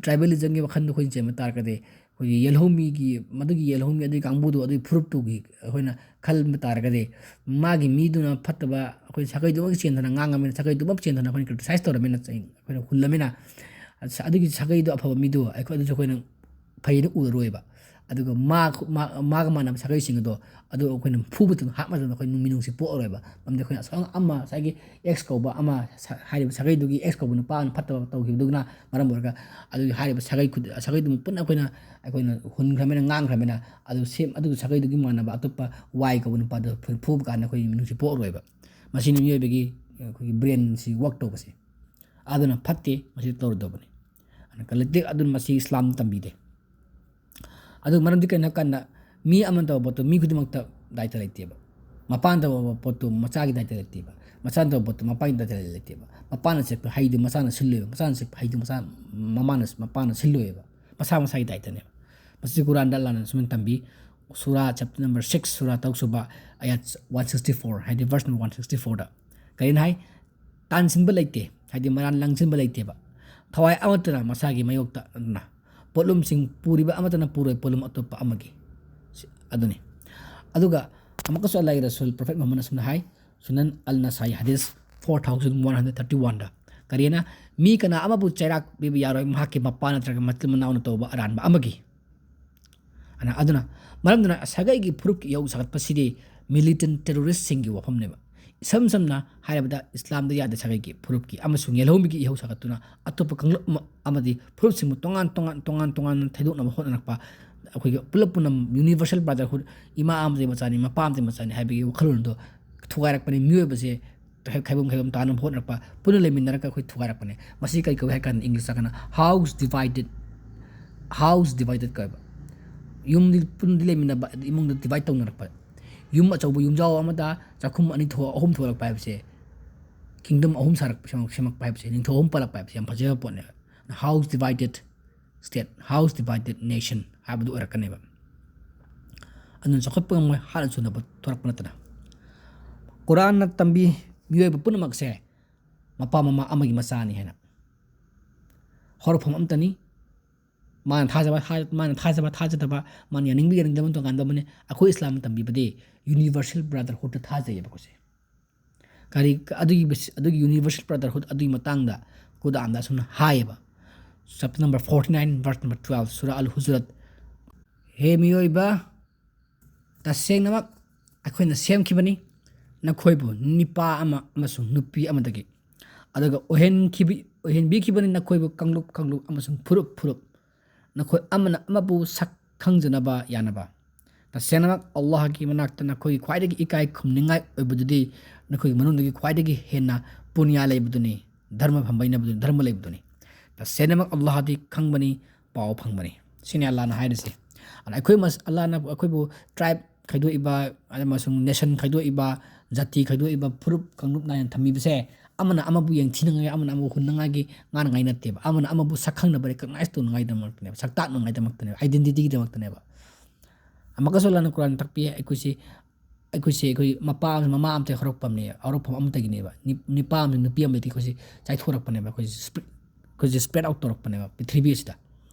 tribalismꯒꯤ ꯋꯥꯈꯜꯗ ꯑꯩꯈꯣꯏꯅ ꯆꯦꯟꯕ ꯇꯥꯔꯒꯗꯤ, ꯑꯩꯈꯣꯏꯒꯤ ꯌꯦꯜꯍꯧꯃꯤꯒꯤ, ꯃꯗꯨꯒꯤ ꯌꯦꯜꯍꯧꯃꯤ ꯑꯗꯨꯒꯤ ꯀꯥꯡꯕꯨꯗꯨ, ꯑꯗꯨꯒꯤ ꯐꯨꯔꯨꯞꯇꯨꯒꯤ ꯑꯩꯈꯣꯏꯅ ꯈꯟꯕ ꯇꯥꯔꯒꯗꯤ, ꯃꯥꯒꯤ ꯃꯤꯗꯨꯅ ꯐꯠꯇꯕ, ꯑꯩꯈꯣꯏ ꯁꯥꯒꯩꯗꯨꯃꯛ ꯆꯦꯟꯗꯅ ꯉꯥꯡꯉꯕꯅꯤꯅ, ꯁꯥꯒꯩꯗꯨꯃꯛ ꯆꯦꯟꯗꯅ ꯑꯩꯈꯣꯏꯅ criticize ꯇꯧꯔꯕꯅꯤꯅ, ꯑꯩꯈꯣꯏꯅ ꯍꯨꯜꯂꯃꯤꯅ, ꯑꯁ, ꯑꯗꯨꯒꯤ ꯁꯥꯒꯩꯗꯣ ꯑꯐꯕ ꯃꯤꯗꯣ ꯑꯩꯈꯣꯏ, ꯑꯗꯨꯁꯨ ꯑꯩꯈꯣꯏꯅ ꯐꯩꯅ ꯎꯔꯔꯣꯏꯕ꯫ ꯑꯗꯨꯒ ꯃꯥ ꯃꯥꯒ ꯃꯥꯟꯅꯕ ꯁꯥꯒꯩꯁꯤꯡ ꯑꯗꯣ, ꯑꯗꯨ ꯑꯩꯈꯣꯏꯅ ꯐꯨꯕ ꯃꯇꯝꯗ, ꯍꯥꯠꯄ ꯃꯇꯝꯗ ꯑꯩꯈꯣꯏ ꯃꯤꯅꯨꯡꯁꯤ ꯄꯣꯛꯑꯔꯣꯏꯕ꯫ ꯃꯔꯝꯗꯤ ꯑꯩꯈꯣꯏꯅ ꯑꯁꯣꯝ ꯑꯃ ꯉꯁꯥꯏꯒꯤ ꯑꯦꯛꯁ ꯀꯧꯕ ꯑꯃ, ꯍꯥꯏꯔꯤꯕ ꯁꯥꯒꯩꯗꯨꯒꯤ ꯑꯦꯛꯁ ꯀꯧꯕ ꯅꯨꯄꯥ ꯑꯃꯅ ꯐꯠꯇꯕ ꯇꯧꯈꯤꯕꯗꯨꯅ ꯃꯔꯝ ꯑꯣꯏꯔꯒ, ꯑꯗꯨꯒꯤ ꯍꯥꯏꯔꯤꯕ ꯁꯥꯒꯩ ꯁꯥꯒꯩꯗꯨꯃ ꯄꯨꯟꯅ ꯑꯩꯈꯣꯏꯅ ꯑꯩꯈꯣꯏꯅ ꯍꯨꯟꯈ꯭ꯔꯕꯅꯤꯅ, ꯉꯥꯡꯈ꯭ꯔꯕꯅꯤꯅ, ꯑꯗꯨ ꯁꯦꯝ ꯑꯗꯨꯒꯤ ꯁꯥꯒꯩꯗꯨꯒꯤ ꯃꯥꯟꯅꯕ ꯑꯇꯣꯞꯄ ꯋꯥꯏ ꯀꯧꯕ ꯅꯨꯄꯥꯗꯣ ꯐꯨ- ꯐꯨꯕ ꯀꯥꯟꯗ ꯑꯩꯈꯣꯏ ꯃꯤꯅꯨꯡꯁꯤ ꯄꯣꯛꯑꯔꯣꯏꯕ꯫ ꯃꯁꯤꯅ ꯃꯤꯑꯣꯏꯕꯒꯤ ꯑꯩꯈꯣꯏꯒꯤ ꯕ꯭ꯔꯦꯟꯁꯤ ꯋꯥꯛ ꯇꯧꯕꯁꯦ꯫ ꯑꯗꯨꯅ ꯐꯠꯇꯦ, ꯃꯁꯤ ꯇꯧꯔꯣꯏꯗꯕꯅꯤ꯫ ꯑꯗꯨꯅ ꯀꯂꯦꯛꯇꯤꯚ ꯑꯗꯨꯅ ꯃꯁꯤ ꯏꯁꯂꯥꯝꯅ ꯇꯝꯕꯤꯗꯦ꯫ ꯑꯗꯨ ꯃꯔꯝꯗꯤ ꯀꯩꯅꯣ ꯍꯥꯏ ꯀꯥꯟꯗ, ꯃꯤ ꯑꯃꯅ ꯇꯧꯕ ꯄꯣꯠꯇꯨ ꯃꯤ ꯈꯨꯗꯤꯡꯃꯛꯇ ꯗꯥꯏꯇ ꯂꯩꯇꯦꯕ꯫ ꯃꯄꯥꯅ ꯇꯧꯕ ꯄꯣꯠꯇꯨ ꯃꯆꯥꯒꯤ ꯗꯥꯏꯇ ꯂꯩꯇꯦꯕ꯫ ꯃꯆꯥꯅ ꯇꯧꯕ ꯄꯣꯠꯇꯨ ꯃꯄꯥꯒꯤ ꯗꯥꯏꯇ ꯂꯩꯇꯦꯕ꯫ ꯃꯄꯥꯅ ꯆꯠꯄ ꯍꯩꯗꯨ ꯃꯆꯥꯅ ꯁꯤꯜꯂꯣꯏꯕ꯫ ꯃꯆꯥꯅ ꯆꯠꯄ ꯍꯩꯗꯨ ꯃꯆꯥ ꯃꯃꯥꯅ ꯃꯄꯥꯅ ꯁꯤꯜꯂꯣꯏꯕ꯫ ꯃꯁꯥ ꯃꯁꯥꯒꯤ ꯗꯥꯏꯇꯅꯦꯕ꯫ ꯃꯁꯤ ꯀꯨꯔꯥꯟꯗ ꯑꯜꯂꯥꯅ ꯁꯨꯃꯥꯏꯅ ꯇꯝꯕꯤ, ꯁꯨꯔꯥ ꯆꯦꯞꯇꯔ ꯅꯝꯕꯔ ꯁꯤꯛꯁ, ꯁꯨꯔꯥ ꯇꯔꯨꯛ ꯁꯨꯕ, ꯑꯌꯥꯠ ꯋꯥꯟ ꯁꯤꯛꯁꯇꯤ ꯐꯣꯔ, ꯍꯥꯏꯗꯤ ꯚꯔꯁ ꯅꯝꯕꯔ ꯋꯥꯟ ꯁꯤꯛꯁꯇꯤ ꯐꯣꯔꯗ ꯀꯔꯤꯅ ꯍꯥꯏ? ꯇꯥꯟꯁꯤꯟꯕ ꯂꯩꯇꯦ, ꯍꯥꯏꯗꯤ ꯃꯔꯥꯟ ꯂꯪꯁꯤꯟꯕ ꯂꯩꯇꯦꯕ꯫ ꯊꯋꯥꯏ ꯑꯃꯠꯇꯅ ꯃꯁꯥꯒꯤ ꯃꯥꯌꯣꯛꯇ, ꯑꯗꯨꯅ ꯄꯣꯠꯂꯨꯝꯁꯤꯡ ꯄꯨꯔꯤꯕ ꯑꯃꯠꯇꯅ ꯄꯨꯔꯣꯏ, ꯄꯣꯠꯂꯨꯝ ꯑꯇꯣꯞꯄ ꯑꯃꯒꯤ꯫ ꯁꯤ-, ꯑꯗꯨꯅꯤ꯫ ꯑꯗꯨꯒ ꯑꯃꯨꯛꯀꯁꯨ ꯑꯜꯂꯥꯍꯒꯤ ꯔꯁꯨꯜ ꯄ꯭ꯔꯣꯐꯦꯠ ꯃꯨꯍꯝꯃꯗꯅ ꯑꯁꯨꯝꯅ ꯍꯥꯏ, ꯁꯨꯅꯟ ꯑꯜ ꯅꯁꯥꯏ, ꯍꯗꯤꯁ four thousand one hundred thirty ꯋꯥꯟꯗ, ꯀꯔꯤꯅ, "ꯃꯤ ꯀꯅꯥ ꯑꯃꯕꯨ ꯆꯩꯔꯥꯛ ꯄꯤꯕ ꯌꯥꯔꯣꯏ, ꯃꯍꯥꯛꯀꯤ ꯃꯄꯥ ꯅꯠꯇ꯭ꯔꯒ ꯃꯆꯤꯟ ꯃꯅꯥꯎꯅ ꯇꯧꯕ ꯑꯔꯥꯟꯕ ꯑꯃꯒꯤ"꯫ ꯑꯗꯨꯅ, ꯑꯗꯨꯅ, ꯃꯔꯝꯗꯨꯅ ꯁꯥꯒꯩꯒꯤ ꯐꯨꯔꯨꯞꯀꯤ ꯏꯍꯧ ꯁꯥꯒꯠꯄꯁꯤꯗꯤ ꯃꯤꯂꯤꯇꯦꯟ ꯇꯦꯔꯣꯔꯤꯁꯁꯤꯡꯒꯤ ꯋꯥꯐꯝꯅꯦꯕ꯫ ꯏꯁꯝ ꯁꯝꯅ ꯍꯥꯏꯔꯕꯗ, ꯏꯁꯂꯥꯝꯗ ꯌꯥꯗꯦ ꯁꯥꯒꯩꯒꯤ ꯐꯨꯔꯨꯞꯀꯤ ꯑꯃꯁꯨꯡ ꯌꯦꯜꯍꯧꯃꯤꯒꯤ ꯏꯍꯧ ꯁꯥꯒꯠꯇꯨꯅ ꯑꯇꯣꯞꯄ ꯀꯥꯡꯂꯨꯞ ꯑꯃ ꯑꯃꯗꯤ ꯐꯨꯔꯨꯞꯁꯤꯡꯕꯨ ꯇꯣꯉꯥꯟ ꯇꯣꯉꯥꯟ, ꯇꯣꯉꯥꯟ ꯇꯣꯉꯥꯟꯅ ꯊꯩꯗꯣꯛꯅꯕ ꯍꯣꯠꯅꯔꯛꯄ, ꯑꯩꯈꯣꯏꯒꯤ ꯄꯨꯂꯞ ꯄꯨꯝꯅꯃꯛ ꯌꯨꯅꯤꯚꯔꯁꯦꯜ ꯕ꯭ꯔꯥꯗꯔꯍꯨꯗ, ꯏꯃꯥ ꯑꯃꯗꯤ ꯃꯆꯥꯅꯤ, ꯃꯄꯥ ꯑꯃꯗꯤ ꯃꯆꯥꯅꯤ ꯍꯥꯏꯕꯒꯤ ꯋꯥꯈꯜꯂꯣꯟꯗꯣ ꯊꯨꯒꯥꯏꯔꯛꯄꯅꯤ꯫ ꯃꯤꯑꯣꯏꯕꯁꯦ ꯈꯥꯏ-, ꯈꯥꯏꯕꯝ ꯈꯥꯏꯕꯝ ꯇꯥꯅꯕ ꯍꯣꯠꯅꯔꯛꯄ, ꯄꯨꯟꯅ ꯂꯩꯃꯤꯟꯅꯔꯒ ꯑꯩꯈꯣꯏ ꯊꯨꯒꯥꯏꯔꯛꯄꯅꯦ꯫ ꯃꯁꯤ ꯀꯔꯤ ꯀꯧꯏ ꯍꯥꯏ ꯀꯥꯟꯗ, ꯏꯪꯂꯤꯁꯇ ꯀꯩꯅꯣ, ꯍꯥꯎꯁ ꯗꯤꯚꯥꯏꯗꯦꯠ, ꯍꯥꯎꯁ ꯗꯤꯚꯥꯏꯗꯦꯠ ꯀꯧꯋꯦꯕ꯫ ꯌꯨꯝꯗꯤ ꯄꯨꯟꯅꯗꯤ ꯂꯩꯃꯤꯟꯅꯕ, ꯏꯃꯨꯡꯗ ꯗꯤꯚꯥꯏꯠ ꯇꯧꯅꯔꯛꯄ꯫ ꯌꯨꯝ ꯑꯆꯧꯕ ꯌꯨꯝꯖꯥꯎ ꯑꯃꯗ ꯆꯥꯛꯈꯨꯝ ꯑꯅꯤ ꯊꯣꯛ-, ꯑꯍꯨꯝ ꯊꯣꯛꯂꯛꯄ ꯍꯥꯏꯕꯁꯦ, ꯀꯤꯡꯗꯝ ꯑꯍꯨꯝ ꯁꯥꯔꯛꯄ, ꯁꯦꯝꯃꯛ-, ꯁꯦꯝꯃꯛꯄ ꯍꯥꯏꯕꯁꯦ, ꯅꯤꯡꯊꯧ ꯑꯍꯨꯝ ꯄꯥꯜꯂꯛꯄ ꯍꯥꯏꯕꯁꯦ ꯌꯥꯝ ꯐꯖꯕ ꯄꯣꯠꯅꯦꯕ꯫ House divided state, house divided nation ꯍꯥꯏꯕꯗꯨ ꯑꯣꯏꯔꯛꯀꯅꯦꯕ꯫ ꯑꯗꯨꯅ ꯆꯥꯎꯈꯠꯄ ꯉꯝꯃꯣꯏ, ꯍꯥꯠꯅ ꯁꯨꯅꯕ ꯊꯣꯔꯛꯄ ꯅꯠꯇꯅ꯫ ꯀꯨꯔꯥꯟꯅ ꯇꯝꯕꯤ, ꯃꯤꯑꯣꯏꯕ ꯄꯨꯝꯅꯃꯛꯁꯦ ꯃꯄꯥ ꯃꯃꯥ ꯑꯃꯒꯤ ꯃꯆꯥꯅꯤ ꯍꯥꯏꯅ꯫ ꯍꯧꯔꯛꯐꯝ ꯑꯝꯇꯅꯤ꯫ ꯃꯥꯅ ꯊꯥꯖꯕ, ꯊꯥ-, ꯃꯥꯅ ꯊꯥꯖꯕ, ꯊꯥꯖꯗꯕ, ꯃꯥꯅ ꯌꯥꯅꯤꯡꯕ, ꯌꯥꯅꯤꯡꯗꯕ ꯇꯣꯉꯥꯟꯕ ꯑꯃꯅꯤ꯫ ꯑꯩꯈꯣꯏ ꯏꯁꯂꯥꯝꯅ ꯇꯝꯕꯤꯕꯗꯤ ꯌꯨꯅꯤꯚꯔꯁꯦꯜ ꯕ꯭ꯔꯥꯗꯔꯍꯨꯗꯇ ꯊꯥꯖꯩꯌꯦꯕ ꯑꯩꯈꯣꯏꯁꯦ꯫ ꯀꯔꯤ, ꯑꯗꯨꯒꯤ ꯕꯤꯁ-, ꯑꯗꯨꯒꯤ ꯌꯨꯅꯤꯚꯔꯁꯦꯜ ꯕ꯭ꯔꯥꯗꯔꯍꯨꯗ ꯑꯗꯨꯒꯤ ꯃꯇꯥꯡꯗ ꯀꯨꯔꯥꯟꯗ ꯑꯁꯨꯝꯅ ꯍꯥꯏꯌꯦꯕ꯫ Chapter number forty nine, verse number twelve, ꯁꯨꯔꯥ ꯑꯜ ꯍꯨꯖꯨꯔꯠ, "ꯍꯦ ꯃꯤꯑꯣꯏꯕ, ꯇꯁꯦꯡꯅꯃꯛ ꯑꯩꯈꯣꯏꯅ ꯁꯦꯝꯈꯤꯕꯅꯤ ꯅꯈꯣꯏꯕꯨ ꯅꯤꯄꯥ ꯑꯃ ꯑꯃꯁꯨꯡ ꯅꯨꯄꯤ ꯑꯃꯗꯒꯤ, ꯑꯗꯨꯒ ꯑꯣꯏꯍꯟꯈꯤꯕꯤ-, ꯑꯣꯏꯍꯟꯕꯤꯈꯤꯕꯅꯤ ꯅꯈꯣꯏꯕꯨ ꯀꯥꯡꯂꯨꯞ ꯀꯥꯡꯂꯨꯞ ꯑꯃꯁꯨꯡ ꯐꯨꯔꯨꯞ ꯐꯨꯔꯨꯞ, ꯅꯈꯣꯏ ꯑꯃꯅ ꯑꯃꯕꯨ ꯁꯛ ꯈꯪꯖꯅꯕ ꯌꯥꯅꯕ꯫ ꯇꯁꯦꯡꯅꯃꯛ ꯑꯜꯂꯥꯍꯒꯤ ꯃꯅꯥꯛꯇ ꯅꯈꯣꯏꯒꯤ ꯈ꯭ꯋꯥꯏꯗꯒꯤ ꯏꯀꯥꯏ ꯈꯨꯝꯅꯤꯡꯉꯥꯏ ꯑꯣꯏꯕꯗꯨꯗꯤ ꯅꯈꯣꯏꯒꯤ ꯃꯅꯨꯡꯗꯒꯤ ꯈ꯭ꯋꯥꯏꯗꯒꯤ ꯍꯦꯟꯅ ꯄꯨꯅꯤꯌꯥ ꯂꯩꯕꯗꯨꯅꯤ, ꯙꯔꯃ ꯐꯝꯕꯩꯅꯕꯗꯨꯅꯤ, ꯙꯔꯃ ꯂꯩꯕꯗꯨꯅꯤ꯫ ꯇꯁꯦꯡꯅꯃꯛ ꯑꯜꯂꯥꯍꯗꯤ ꯈꯪꯕꯅꯤ, ꯄꯥꯎ ꯐꯪꯕꯅꯤ"꯫ ꯁꯤꯅꯤ ꯑꯜꯂꯥꯍꯅ ꯍꯥꯏꯔꯤꯁꯦ꯫ ꯑꯗ ꯑꯩꯈꯣꯏ ꯃꯁ-, ꯑꯜꯂꯥꯍꯅ ꯑꯩꯈꯣꯏꯕꯨ tribe ꯈꯥꯏꯗꯣꯛꯏꯕ ꯑꯃꯁꯨꯡ nation ꯈꯥꯏꯗꯣꯛꯏꯕ, ꯖꯥꯇꯤ ꯈꯥꯏꯗꯣꯛꯏꯕ, ꯐꯨꯔꯨꯞ ꯀꯥꯡꯂꯨꯞ ꯅꯥꯏꯅ ꯊꯝꯃꯤꯕꯁꯦ ꯑꯃꯅ ꯑꯃꯕꯨ ꯌꯦꯡꯊꯤꯅꯉꯥꯏ, ꯑꯃꯅ ꯑꯃꯕꯨ ꯍꯨꯟꯅꯉꯥꯏꯒꯤ, ꯉꯥꯡꯅꯉꯥꯏ ꯅꯠꯇꯦꯕ꯫ ꯑꯃꯅ ꯑꯃꯕꯨ ꯁꯛ ꯈꯪꯅꯕ, recognize ꯇꯧꯅꯉꯥꯏꯗꯃꯛꯇꯅꯦꯕ, ꯁꯛ ꯇꯥꯛꯅꯉꯥꯏꯗꯃꯛꯇꯅꯦꯕ, identityꯒꯤꯗꯃꯛꯇꯅꯦꯕ꯫ ꯑꯃꯨꯛꯀꯁꯨ ꯑꯜꯂꯥꯍꯅ ꯀꯨꯔꯥꯟ ꯇꯥꯛꯄꯤ, ꯑꯩꯈꯣꯏꯁꯤ, ꯑꯩꯈꯣꯏꯁꯤ ꯑꯩꯈꯣꯏ ꯃꯄꯥ ꯑꯃꯁꯨꯡ ꯃꯃꯥ ꯑꯃꯇ ꯍꯧꯔꯛꯐꯝꯅꯦ, ꯍꯧꯔꯛꯐꯝ ꯑꯃꯇꯒꯤꯅꯦꯕ꯫ ꯅꯤ-, ꯅꯤꯄꯥ ꯑꯃꯁꯨꯡ ꯅꯨꯄꯤ ꯑꯃꯗꯒꯤ ꯑꯩꯈꯣꯏꯁꯤ ꯆꯥꯏꯊꯣꯔꯛꯄꯅꯦꯕ, ꯑꯩꯈꯣꯏꯁꯤ split, ꯑꯩꯈꯣꯏꯁꯤ spread out ꯇꯧꯔꯛꯄꯅꯦꯕ ꯄ꯭ꯔꯤꯊꯤꯕꯤ ꯑꯁꯤꯗ꯫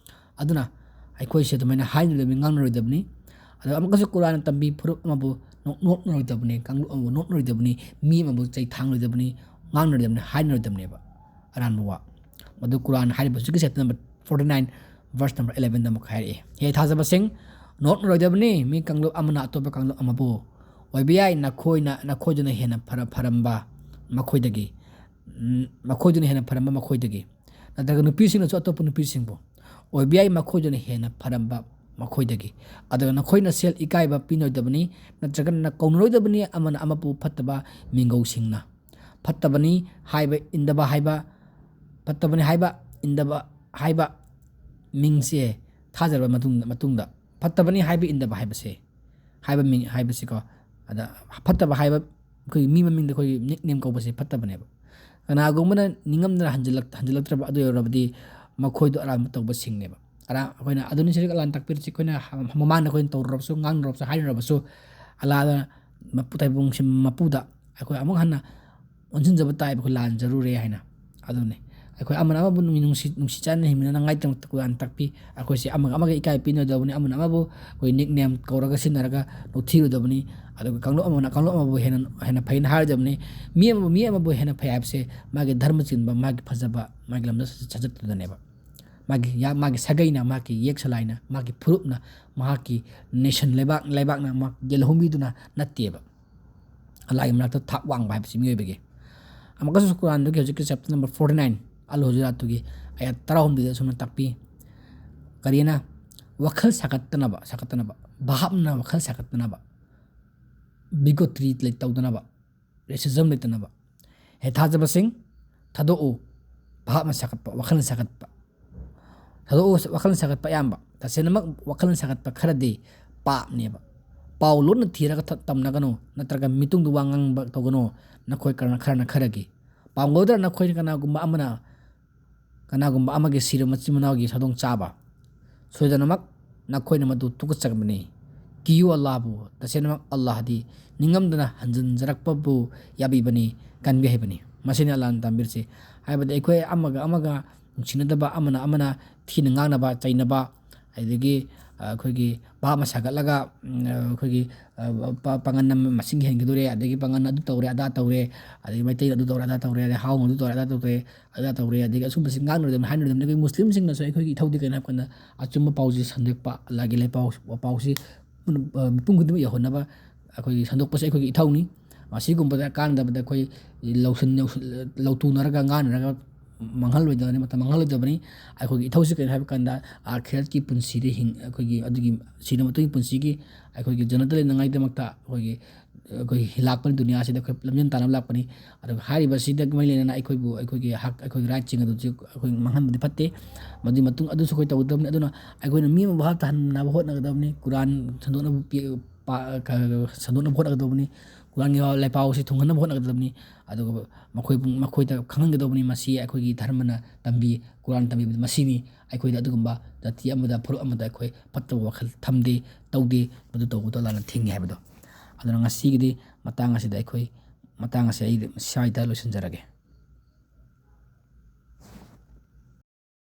ꯑꯗꯨꯅ ꯑꯩꯈꯣꯏꯁꯦ ꯑꯗꯨꯃꯥꯏꯅ ꯍꯥꯏꯅꯔꯣꯏꯗꯕꯅꯤ, ꯉꯥꯡꯅꯔꯣꯏꯗꯕꯅꯤ꯫ ꯑꯗꯨꯒ ꯑꯃꯨꯛꯀꯁꯨ ꯀꯨꯔꯥꯟꯅ ꯇꯝꯕꯤ, ꯐꯨꯔꯨꯞ ꯑꯃꯕꯨ ꯅꯣꯛ-, ꯅꯣꯛꯅꯔꯣꯏꯗꯕꯅꯤ, ꯀꯥꯡꯂꯨꯞ ꯑꯃꯕꯨ ꯅꯣꯛꯅꯔꯣꯏꯗꯕꯅꯤ, ꯃꯤ ꯑꯃꯕꯨ ꯆꯩ ꯊꯥꯡꯂꯣꯏꯗꯕꯅꯤ, ꯉꯥꯡꯅꯔꯣꯏꯗꯕꯅꯤ, ꯍꯥꯏꯅꯔꯣꯏꯗꯕꯅꯦꯕ꯫ ꯑꯔꯥꯟꯕ ꯋꯥ꯫ ꯃꯗꯨ ꯀꯨꯔꯥꯟ ꯍꯥꯏꯔꯤꯕ ꯍꯧꯖꯤꯛꯀꯤ chapter number forty nine, verse number elevenꯗ ꯑꯃꯨꯛ ꯍꯥꯏꯔꯛꯏ, "ꯍꯦ ꯊꯥꯖꯕꯁꯤꯡ, ꯅꯣꯛꯅꯔꯣꯏꯗꯕꯅꯤ ꯃꯤ ꯀꯥꯡꯂꯨꯞ ꯑꯃꯅ ꯑꯇꯣꯞꯄ ꯀꯥꯡꯂꯨꯞ ꯑꯃꯕꯨ꯫ ꯑꯣꯏꯕ ꯌꯥꯏ ꯅꯈꯣꯏꯅ, ꯅꯈꯣꯏꯗꯨꯅ ꯍꯦꯟꯅ ꯐꯔ-, ꯐꯔꯝꯕ ꯃꯈꯣꯏꯗꯒꯤ, ꯎꯝ, ꯃꯈꯣꯏꯗꯨꯅ ꯍꯦꯟꯅ ꯐꯔꯝꯕ ꯃꯈꯣꯏꯗꯒꯤ, ꯅꯠꯇ꯭ꯔꯒ ꯅꯨꯄꯤꯁꯤꯡꯅꯁꯨ ꯑꯇꯣꯞꯄ ꯅꯨꯄꯤꯁꯤꯡꯕꯨ꯫ ꯑꯣꯏꯕ ꯌꯥꯏ ꯃꯈꯣꯏꯗꯨꯅ ꯍꯦꯟꯅ ꯐꯔꯝꯕ ꯃꯈꯣꯏꯗꯒꯤ꯫ ꯑꯗꯨꯒ ꯅꯈꯣꯏꯅ ꯁꯦꯜ ꯏꯀꯥꯏꯕ ꯄꯤꯅꯔꯣꯏꯗꯕꯅꯤ, ꯅꯠꯇ꯭ꯔꯒꯅ ꯀꯧꯅꯔꯣꯏꯗꯕꯅꯤ ꯑꯃꯅ ꯑꯃꯕꯨ ꯐꯠꯇꯕ ꯃꯤꯡꯒꯧꯁꯤꯡꯅ"꯫ ꯐꯠꯇꯕꯅꯤ ꯍꯥꯏꯕ ꯏꯟꯗꯕ ꯍꯥꯏꯕ, ꯐꯠꯇꯕꯅꯤ ꯍꯥꯏꯕ ꯏꯟꯗꯕ ꯍꯥꯏꯕ ꯃꯤꯡꯁꯦ ꯊꯥꯖꯔꯕ ꯃꯇꯨꯡꯗ, ꯃꯇꯨꯡꯗ ꯐꯠꯇꯕꯅꯤ ꯍꯥꯏꯕ ꯏꯟꯗꯕ ꯍꯥꯏꯕꯁꯦ, ꯍꯥꯏꯕ ꯃꯤꯡ ꯍꯥꯏꯕꯁꯤꯀꯣ, ꯑꯗ ꯐꯠꯇꯕ ꯍꯥꯏꯕ ꯑꯩꯈꯣꯏꯒꯤ ꯃꯤ ꯃꯃꯤꯡꯗ ꯑꯩꯈꯣꯏꯒꯤ nickname ꯀꯧꯕꯁꯦ ꯐꯠꯇꯕꯅꯦꯕ꯫ ꯀꯅꯥꯒꯨꯝꯕꯅ ꯅꯤꯡꯉꯝꯗꯅ ꯍꯟꯖꯤꯜꯂꯛ-, ꯍꯟꯖꯤꯜꯂꯛꯇ꯭ꯔꯕ ꯑꯗꯨ ꯑꯣꯏꯔꯕꯗꯤ ꯃꯈꯣꯏꯗꯣ ꯑꯔꯥꯟꯕ ꯇꯧꯕꯁꯤꯡꯅꯦꯕ꯫ ꯑꯔꯥ-, ꯑꯩꯈꯣꯏꯅ ꯑꯗꯨꯅꯤ ꯁꯤꯔꯤꯛ ꯑꯂꯥꯟ ꯇꯥꯛꯄꯤꯔꯤꯁꯤ ꯑꯩꯈꯣꯏꯅ ꯍ-, ꯃꯃꯥꯡꯗ ꯑꯩꯈꯣꯏꯅ ꯇꯧꯔꯨꯔꯕꯁꯨ, ꯉꯥꯡꯅꯔꯨꯔꯕꯁꯨ, ꯍꯥꯏꯅꯔꯕꯁꯨ, ꯑꯜꯂꯥꯍꯅ ꯃꯄꯨ ꯇꯥꯏꯕꯪꯁꯤ ꯃꯄꯨꯗ ꯑꯩꯈꯣꯏ ꯑꯃꯨꯛ ꯍꯟꯅ ꯑꯣꯟꯁꯤꯟꯖꯕ ꯇꯥꯏꯕ, ꯑꯩꯈꯣꯏ ꯂꯥꯟꯖꯔꯨꯔꯦ ꯍꯥꯏꯅ꯫ ꯑꯗꯨꯅꯤ꯫ ꯑꯩꯈꯣꯏ ꯑꯃꯅ ꯑꯃꯕꯨ ꯅꯨꯡꯁꯤ, ꯅꯨꯡꯁꯤ ꯆꯥꯟꯅꯅ ꯍꯤꯡꯃꯤꯟꯅꯉꯥꯏꯗꯃꯛꯇ ꯀꯨꯔꯥꯟ ꯇꯥꯛꯄꯤ꯫ ꯑꯩꯈꯣꯏꯁꯦ ꯑꯃꯒ ꯑꯃꯒ ꯏꯀꯥꯏ ꯄꯤꯅꯗꯕꯅꯤ, ꯑꯃꯅ ꯑꯃꯕꯨ ꯑꯩꯈꯣꯏ nickname ꯀꯧꯔꯒ ꯁꯤꯖꯤꯟꯅꯔꯒ ꯅꯣꯛꯊꯤꯔꯣꯏꯗꯕꯅꯤ꯫ ꯑꯗꯨꯒ ꯀꯥꯡꯂꯨꯞ ꯑꯃꯅ ꯀꯥꯡꯂꯨꯞ ꯑꯃꯕꯨ ꯍꯦꯟꯅ, ꯍꯦꯟꯅ ꯐꯩꯅ ꯍꯥꯏꯔꯣꯏꯗꯕꯅꯤ꯫ ꯃꯤ ꯑꯃꯕꯨ ꯃꯤ ꯑꯃꯕꯨ ꯍꯦꯟꯅ ꯐꯩ ꯍꯥꯏꯕꯁꯦ ꯃꯥꯒꯤ ꯙꯔꯃ ꯆꯤꯟꯕ, ꯃꯥꯒꯤ ꯐꯖꯕ, ꯃꯥꯒꯤ ꯂꯝꯗ ꯁꯥꯖꯠꯇꯨꯗꯅꯦꯕ꯫ ꯃꯥꯒꯤ ꯌꯥ-, ꯃꯥꯒꯤ ꯁꯥꯒꯩꯅ, ꯃꯍꯥꯛꯀꯤ ꯌꯦꯛ ꯁꯂꯥꯏꯅ, ꯃꯥꯒꯤ ꯐꯨꯔꯨꯞꯅ, ꯃꯍꯥꯛꯀꯤ nation, ꯂꯩꯕꯥꯛ, ꯂꯩꯕꯥꯛꯅ ꯃꯍꯥꯛ ꯌꯦꯜꯍꯧꯃꯤꯗꯨꯅ ꯅꯠꯇꯦꯕ꯫ ꯑꯜꯂꯥꯍꯒꯤ ꯃꯅꯥꯛꯇ ꯊꯥꯛ ꯋꯥꯡꯕ ꯍꯥꯏꯕꯁꯤ ꯃꯤꯑꯣꯏꯕꯒꯤ꯫ ꯑꯃꯨꯛꯀꯁꯨ ꯀꯨꯔꯥꯟꯗꯨꯒꯤ ꯍꯧꯖꯤꯛꯀꯤ chapter number forty nine, ꯑꯜ ꯍꯨꯖꯨꯔꯥꯠꯇꯨꯒꯤ ꯑꯥꯌꯥꯠ ꯇꯔꯥꯍꯨꯝꯗꯣꯏꯗ ꯑꯁꯨꯝꯅ ꯇꯥꯛꯄꯤ꯫ ꯀꯔꯤꯅ? ꯋꯥꯈꯜ ꯁꯥꯒꯠꯇꯅꯕ, ꯁꯥꯒꯠꯇꯅꯕ, ꯚꯥꯞꯅ ꯋꯥꯈꯜ ꯁꯥꯒꯠꯇꯅꯕ, bigotry ꯂꯩ-, ꯇꯧꯗꯅꯕ, racism ꯂꯩꯇꯅꯕ꯫ ꯍꯦ ꯊꯥꯖꯕꯁꯤꯡ, ꯊꯥꯗꯣꯛꯎ꯫ ꯚꯥꯞꯅ ꯁꯥꯒꯠꯄ, ꯋꯥꯈꯜꯅ ꯁꯥꯒꯠꯄ꯫ ꯊꯥꯗꯣꯛꯎ, ꯋꯥꯈꯜꯅ ꯁꯥꯒꯠꯄ ꯑꯌꯥꯝꯕ꯫ ꯇꯁꯦꯡꯅꯃꯛ ꯋꯥꯈꯜꯅ ꯁꯥꯒꯠꯄ ꯈꯔꯗꯤ ꯄꯥꯞꯅꯦꯕ꯫ ꯄꯥꯎ ꯂꯣꯟꯅ ꯊꯤꯔꯒ ꯊ-, ꯇꯝꯅꯒꯅꯨ, ꯅꯠꯇ꯭ꯔꯒ ꯃꯤꯇꯨꯡꯗ ꯋꯥ ꯉꯥꯡꯕ ꯇꯧꯒꯅꯨ, ꯅꯈꯣꯏ ꯈꯔꯅ, ꯈꯔꯅ ꯈꯔꯒꯤ꯫ ꯄꯥꯝꯒꯗ꯭ꯔꯥ ꯅꯈꯣꯏ ꯀꯅꯥꯒꯨꯝꯕ ꯑꯃꯅ, ꯀꯅꯥꯒꯨꯝꯕ ꯑꯃꯒꯤ ꯁꯤꯔꯕ ꯃꯆꯤꯟ ꯃꯅꯥꯎꯒꯤ ꯁꯥꯗꯣꯡ ꯆꯥꯕ? ꯁꯣꯏꯗꯅꯃꯛ ꯅꯈꯣꯏꯅ ꯃꯗꯨ ꯇꯨꯀꯠꯆꯒꯅꯤ꯫ ꯀꯤꯌꯨ ꯑꯜꯂꯥꯍꯕꯨ, ꯇꯁꯦꯡꯅꯃꯛ ꯑꯜꯂꯥꯍꯗꯤ ꯅꯤꯡꯉꯝꯗꯅ ꯍꯟꯖꯤꯟꯖꯔꯛꯄꯕꯨ ꯌꯥꯕꯤꯕꯅꯤ, ꯀꯟꯕꯤ ꯍꯩꯕꯅꯤ꯫ ꯃꯁꯤꯅꯤ ꯑꯜꯂꯥꯍꯅ ꯇꯝꯕꯤꯔꯤꯁꯤ꯫ ꯍꯥꯏꯕꯗꯤ ꯑꯩꯈꯣꯏ ꯑꯃꯒ ꯑꯃꯒ ꯅꯨꯡꯁꯤꯅꯗꯕ, ꯑꯃꯅ ꯑꯃꯅ ꯊꯤꯅ ꯉꯥꯡꯅꯕ, ꯆꯩꯅꯕ, ꯑꯗꯒꯤ, ꯑ, ꯑꯩꯈꯣꯏꯒꯤ ꯚꯥꯞ ꯑꯃ ꯁꯥꯒꯠꯂꯒ, ꯎꯝ, ꯑꯩꯈꯣꯏꯒꯤ, ꯑ, ꯄ-, ꯄꯥꯡꯒꯜ ꯑꯃ ꯃꯁꯤꯡ ꯍꯦꯟꯒꯗꯣꯔꯦ, ꯑꯗꯒꯤ ꯄꯥꯡꯒꯜ ꯑꯗꯨ ꯇꯧꯔꯦ, ꯑꯗꯥ ꯇꯧꯔꯦ, ꯑꯗꯒꯤ ꯃꯩꯇꯩꯅ ꯑꯗꯨ ꯇꯧꯔꯦ, ꯑꯗꯥ ꯇꯧꯔꯦ, ꯑꯗꯩ ꯍꯥꯎꯅ ꯑꯗꯨ ꯇꯧꯔꯦ, ꯑꯗꯥ ꯇꯧꯔꯦ, ꯑꯗꯥ ꯇꯧꯔꯦ, ꯑꯗꯒꯤ ꯑꯁꯨꯝꯕꯁꯤ ꯉꯥꯡꯅꯔꯣꯏꯗꯕꯅꯤ, ꯍꯥꯏꯅꯔꯣꯏꯗꯕꯅꯤ꯫ ꯑꯩꯈꯣꯏ ꯃꯨꯁꯂꯤꯝꯁꯤꯡꯅꯁꯨ ꯑꯩꯈꯣꯏꯒꯤ ꯏꯊꯧꯗꯤ ꯀꯩꯅꯣ ꯍꯥꯏꯕ ꯀꯥꯟꯗ ꯑꯆꯨꯝꯕ ꯄꯥꯎꯁꯤ ꯁꯟꯗꯣꯛꯄ, ꯑꯜꯂꯥꯍꯒꯤ ꯂꯩꯄꯥꯎ, ꯄꯥꯎꯁꯤ, ꯑ, ꯃꯤꯄꯨꯝ ꯈꯨꯗꯤꯡꯃꯛ ꯌꯧꯍꯟꯅꯕ ꯑꯩꯈꯣꯏꯒꯤ ꯁꯟꯗꯣꯛꯄꯁꯤ ꯑꯩꯈꯣꯏꯒꯤ ꯏꯊꯧꯅꯤ꯫ ꯑꯁꯤꯒꯨꯝꯕꯗ ꯀꯥꯟꯅꯗꯕꯗ ꯑꯩꯈꯣꯏ ꯂꯧꯁꯤꯟ-, ꯂꯧꯁꯤꯟ-, ꯂꯧꯇꯨꯅꯔꯒ ꯉꯥꯡꯅꯔꯒ ꯃꯥꯡꯍꯜꯂꯣꯏꯗꯕꯅꯤ, ꯃꯇꯝ ꯃꯥꯡꯍꯜꯂꯣꯏꯗꯕꯅꯤ꯫ ꯑꯩꯈꯣꯏꯒꯤ ꯏꯊꯧꯁꯤ ꯀꯔꯤꯅꯣ ꯍꯥꯏꯕ ꯀꯥꯟꯗ, ꯑꯥꯈꯤꯔꯠꯀꯤ ꯄꯨꯟꯁꯤꯗ ꯍꯤꯡ-, ꯑꯩꯈꯣꯏꯒꯤ ꯑꯗꯨꯒꯤ ꯁꯤꯔ ꯃꯇꯨꯡꯒꯤ ꯄꯨꯟꯁꯤꯒꯤ ꯑꯩꯈꯣꯏꯒꯤ ꯖꯟꯅꯠꯇ ꯂꯩꯅꯉꯥꯏꯒꯤꯗꯃꯛꯇ ꯑꯩꯈꯣꯏꯒꯤ, ꯑꯩꯈꯣꯏ ꯂꯥꯛꯄꯅꯤ, ꯗꯨꯅꯤꯌꯥꯁꯤꯗ ꯑꯩꯈꯣꯏ ꯂꯝꯖꯦꯟ ꯇꯥꯟꯅꯕ ꯂꯥꯛꯄꯅꯤ꯫ ꯑꯗꯨꯒ ꯍꯥꯏꯔꯤꯕꯁꯤꯗ ꯃꯔꯤ ꯂꯩꯅꯅ ꯑꯩꯈꯣꯏꯕꯨ, ꯑꯩꯈꯣꯏꯒꯤ ꯍꯛ, ꯑꯩꯈꯣꯏꯒꯤ rightꯁꯤꯡ ꯑꯗꯨꯁꯨ ꯑꯩꯈꯣꯏ ꯃꯥꯡꯍꯟꯕꯗꯤ ꯐꯠꯇꯦ꯫ ꯃꯗꯨꯒꯤ ꯃꯇꯨꯡ ꯑꯗꯨꯁꯨ ꯑꯩꯈꯣꯏ ꯇꯧꯒꯗꯕꯅꯤ꯫ ꯑꯗꯨꯅ ꯑꯩꯈꯣꯏꯅ ꯃꯤ ꯑꯃꯕꯨ ꯚꯥꯞ ꯇꯥꯍꯟꯅꯕ ꯍꯣꯠꯅꯒꯗꯕꯅꯤ꯫ ꯀꯨꯔꯥꯟ ꯁꯟꯗꯣꯛꯅꯕ ꯄꯤ-, ꯄꯥ-, ꯀ-, ꯁꯟꯗꯣꯛꯅꯕ ꯍꯣꯠꯅꯒꯗꯕꯅꯤ꯫ ꯀꯨꯔꯥꯟꯒꯤ ꯂꯥꯏꯄꯥꯎꯁꯤ ꯊꯨꯡꯍꯟꯅꯕ ꯍꯣꯠꯅꯒꯗꯕꯅꯤ꯫ ꯑꯗꯨꯒ ꯃꯈꯣꯏꯕꯨ, ꯃꯈꯣꯏꯗ ꯈꯪꯍꯟꯒꯗꯕꯅꯤ, ꯃꯁꯤ ꯑꯩꯈꯣꯏꯒꯤ ꯙꯔꯃꯅ ꯇꯝꯕꯤ, ꯀꯨꯔꯥꯟ ꯇꯝꯕꯤꯕꯗ ꯃꯁꯤꯅꯤ꯫ ꯑꯩꯈꯣꯏꯗ ꯑꯗꯨꯒꯨꯝꯕ ꯖꯥꯇꯤ ꯑꯃꯗ, ꯐꯨꯔꯨꯞ ꯑꯃꯗ ꯑꯩꯈꯣꯏ ꯐꯠꯇꯕ ꯋꯥꯈꯜ ꯊꯝꯗꯦ, ꯇꯧꯗꯦ, ꯃꯗꯨ ꯇꯧꯕꯗꯣ ꯑꯜꯂꯥꯍꯅ ꯊꯤꯡꯉꯤ ꯍꯥꯏꯕꯗꯣ꯫ ꯑꯗꯨꯅ ꯉꯁꯤꯒꯤꯗꯤ ꯃꯇꯥꯡ ꯑꯁꯤꯗ ꯑꯩꯈꯣꯏ, ꯃꯇꯥꯡ ꯑꯁꯤ ꯑꯩ ꯁ꯭ꯋꯥꯏꯗ ꯂꯣꯏꯁꯤꯟꯖꯔꯒꯦ꯫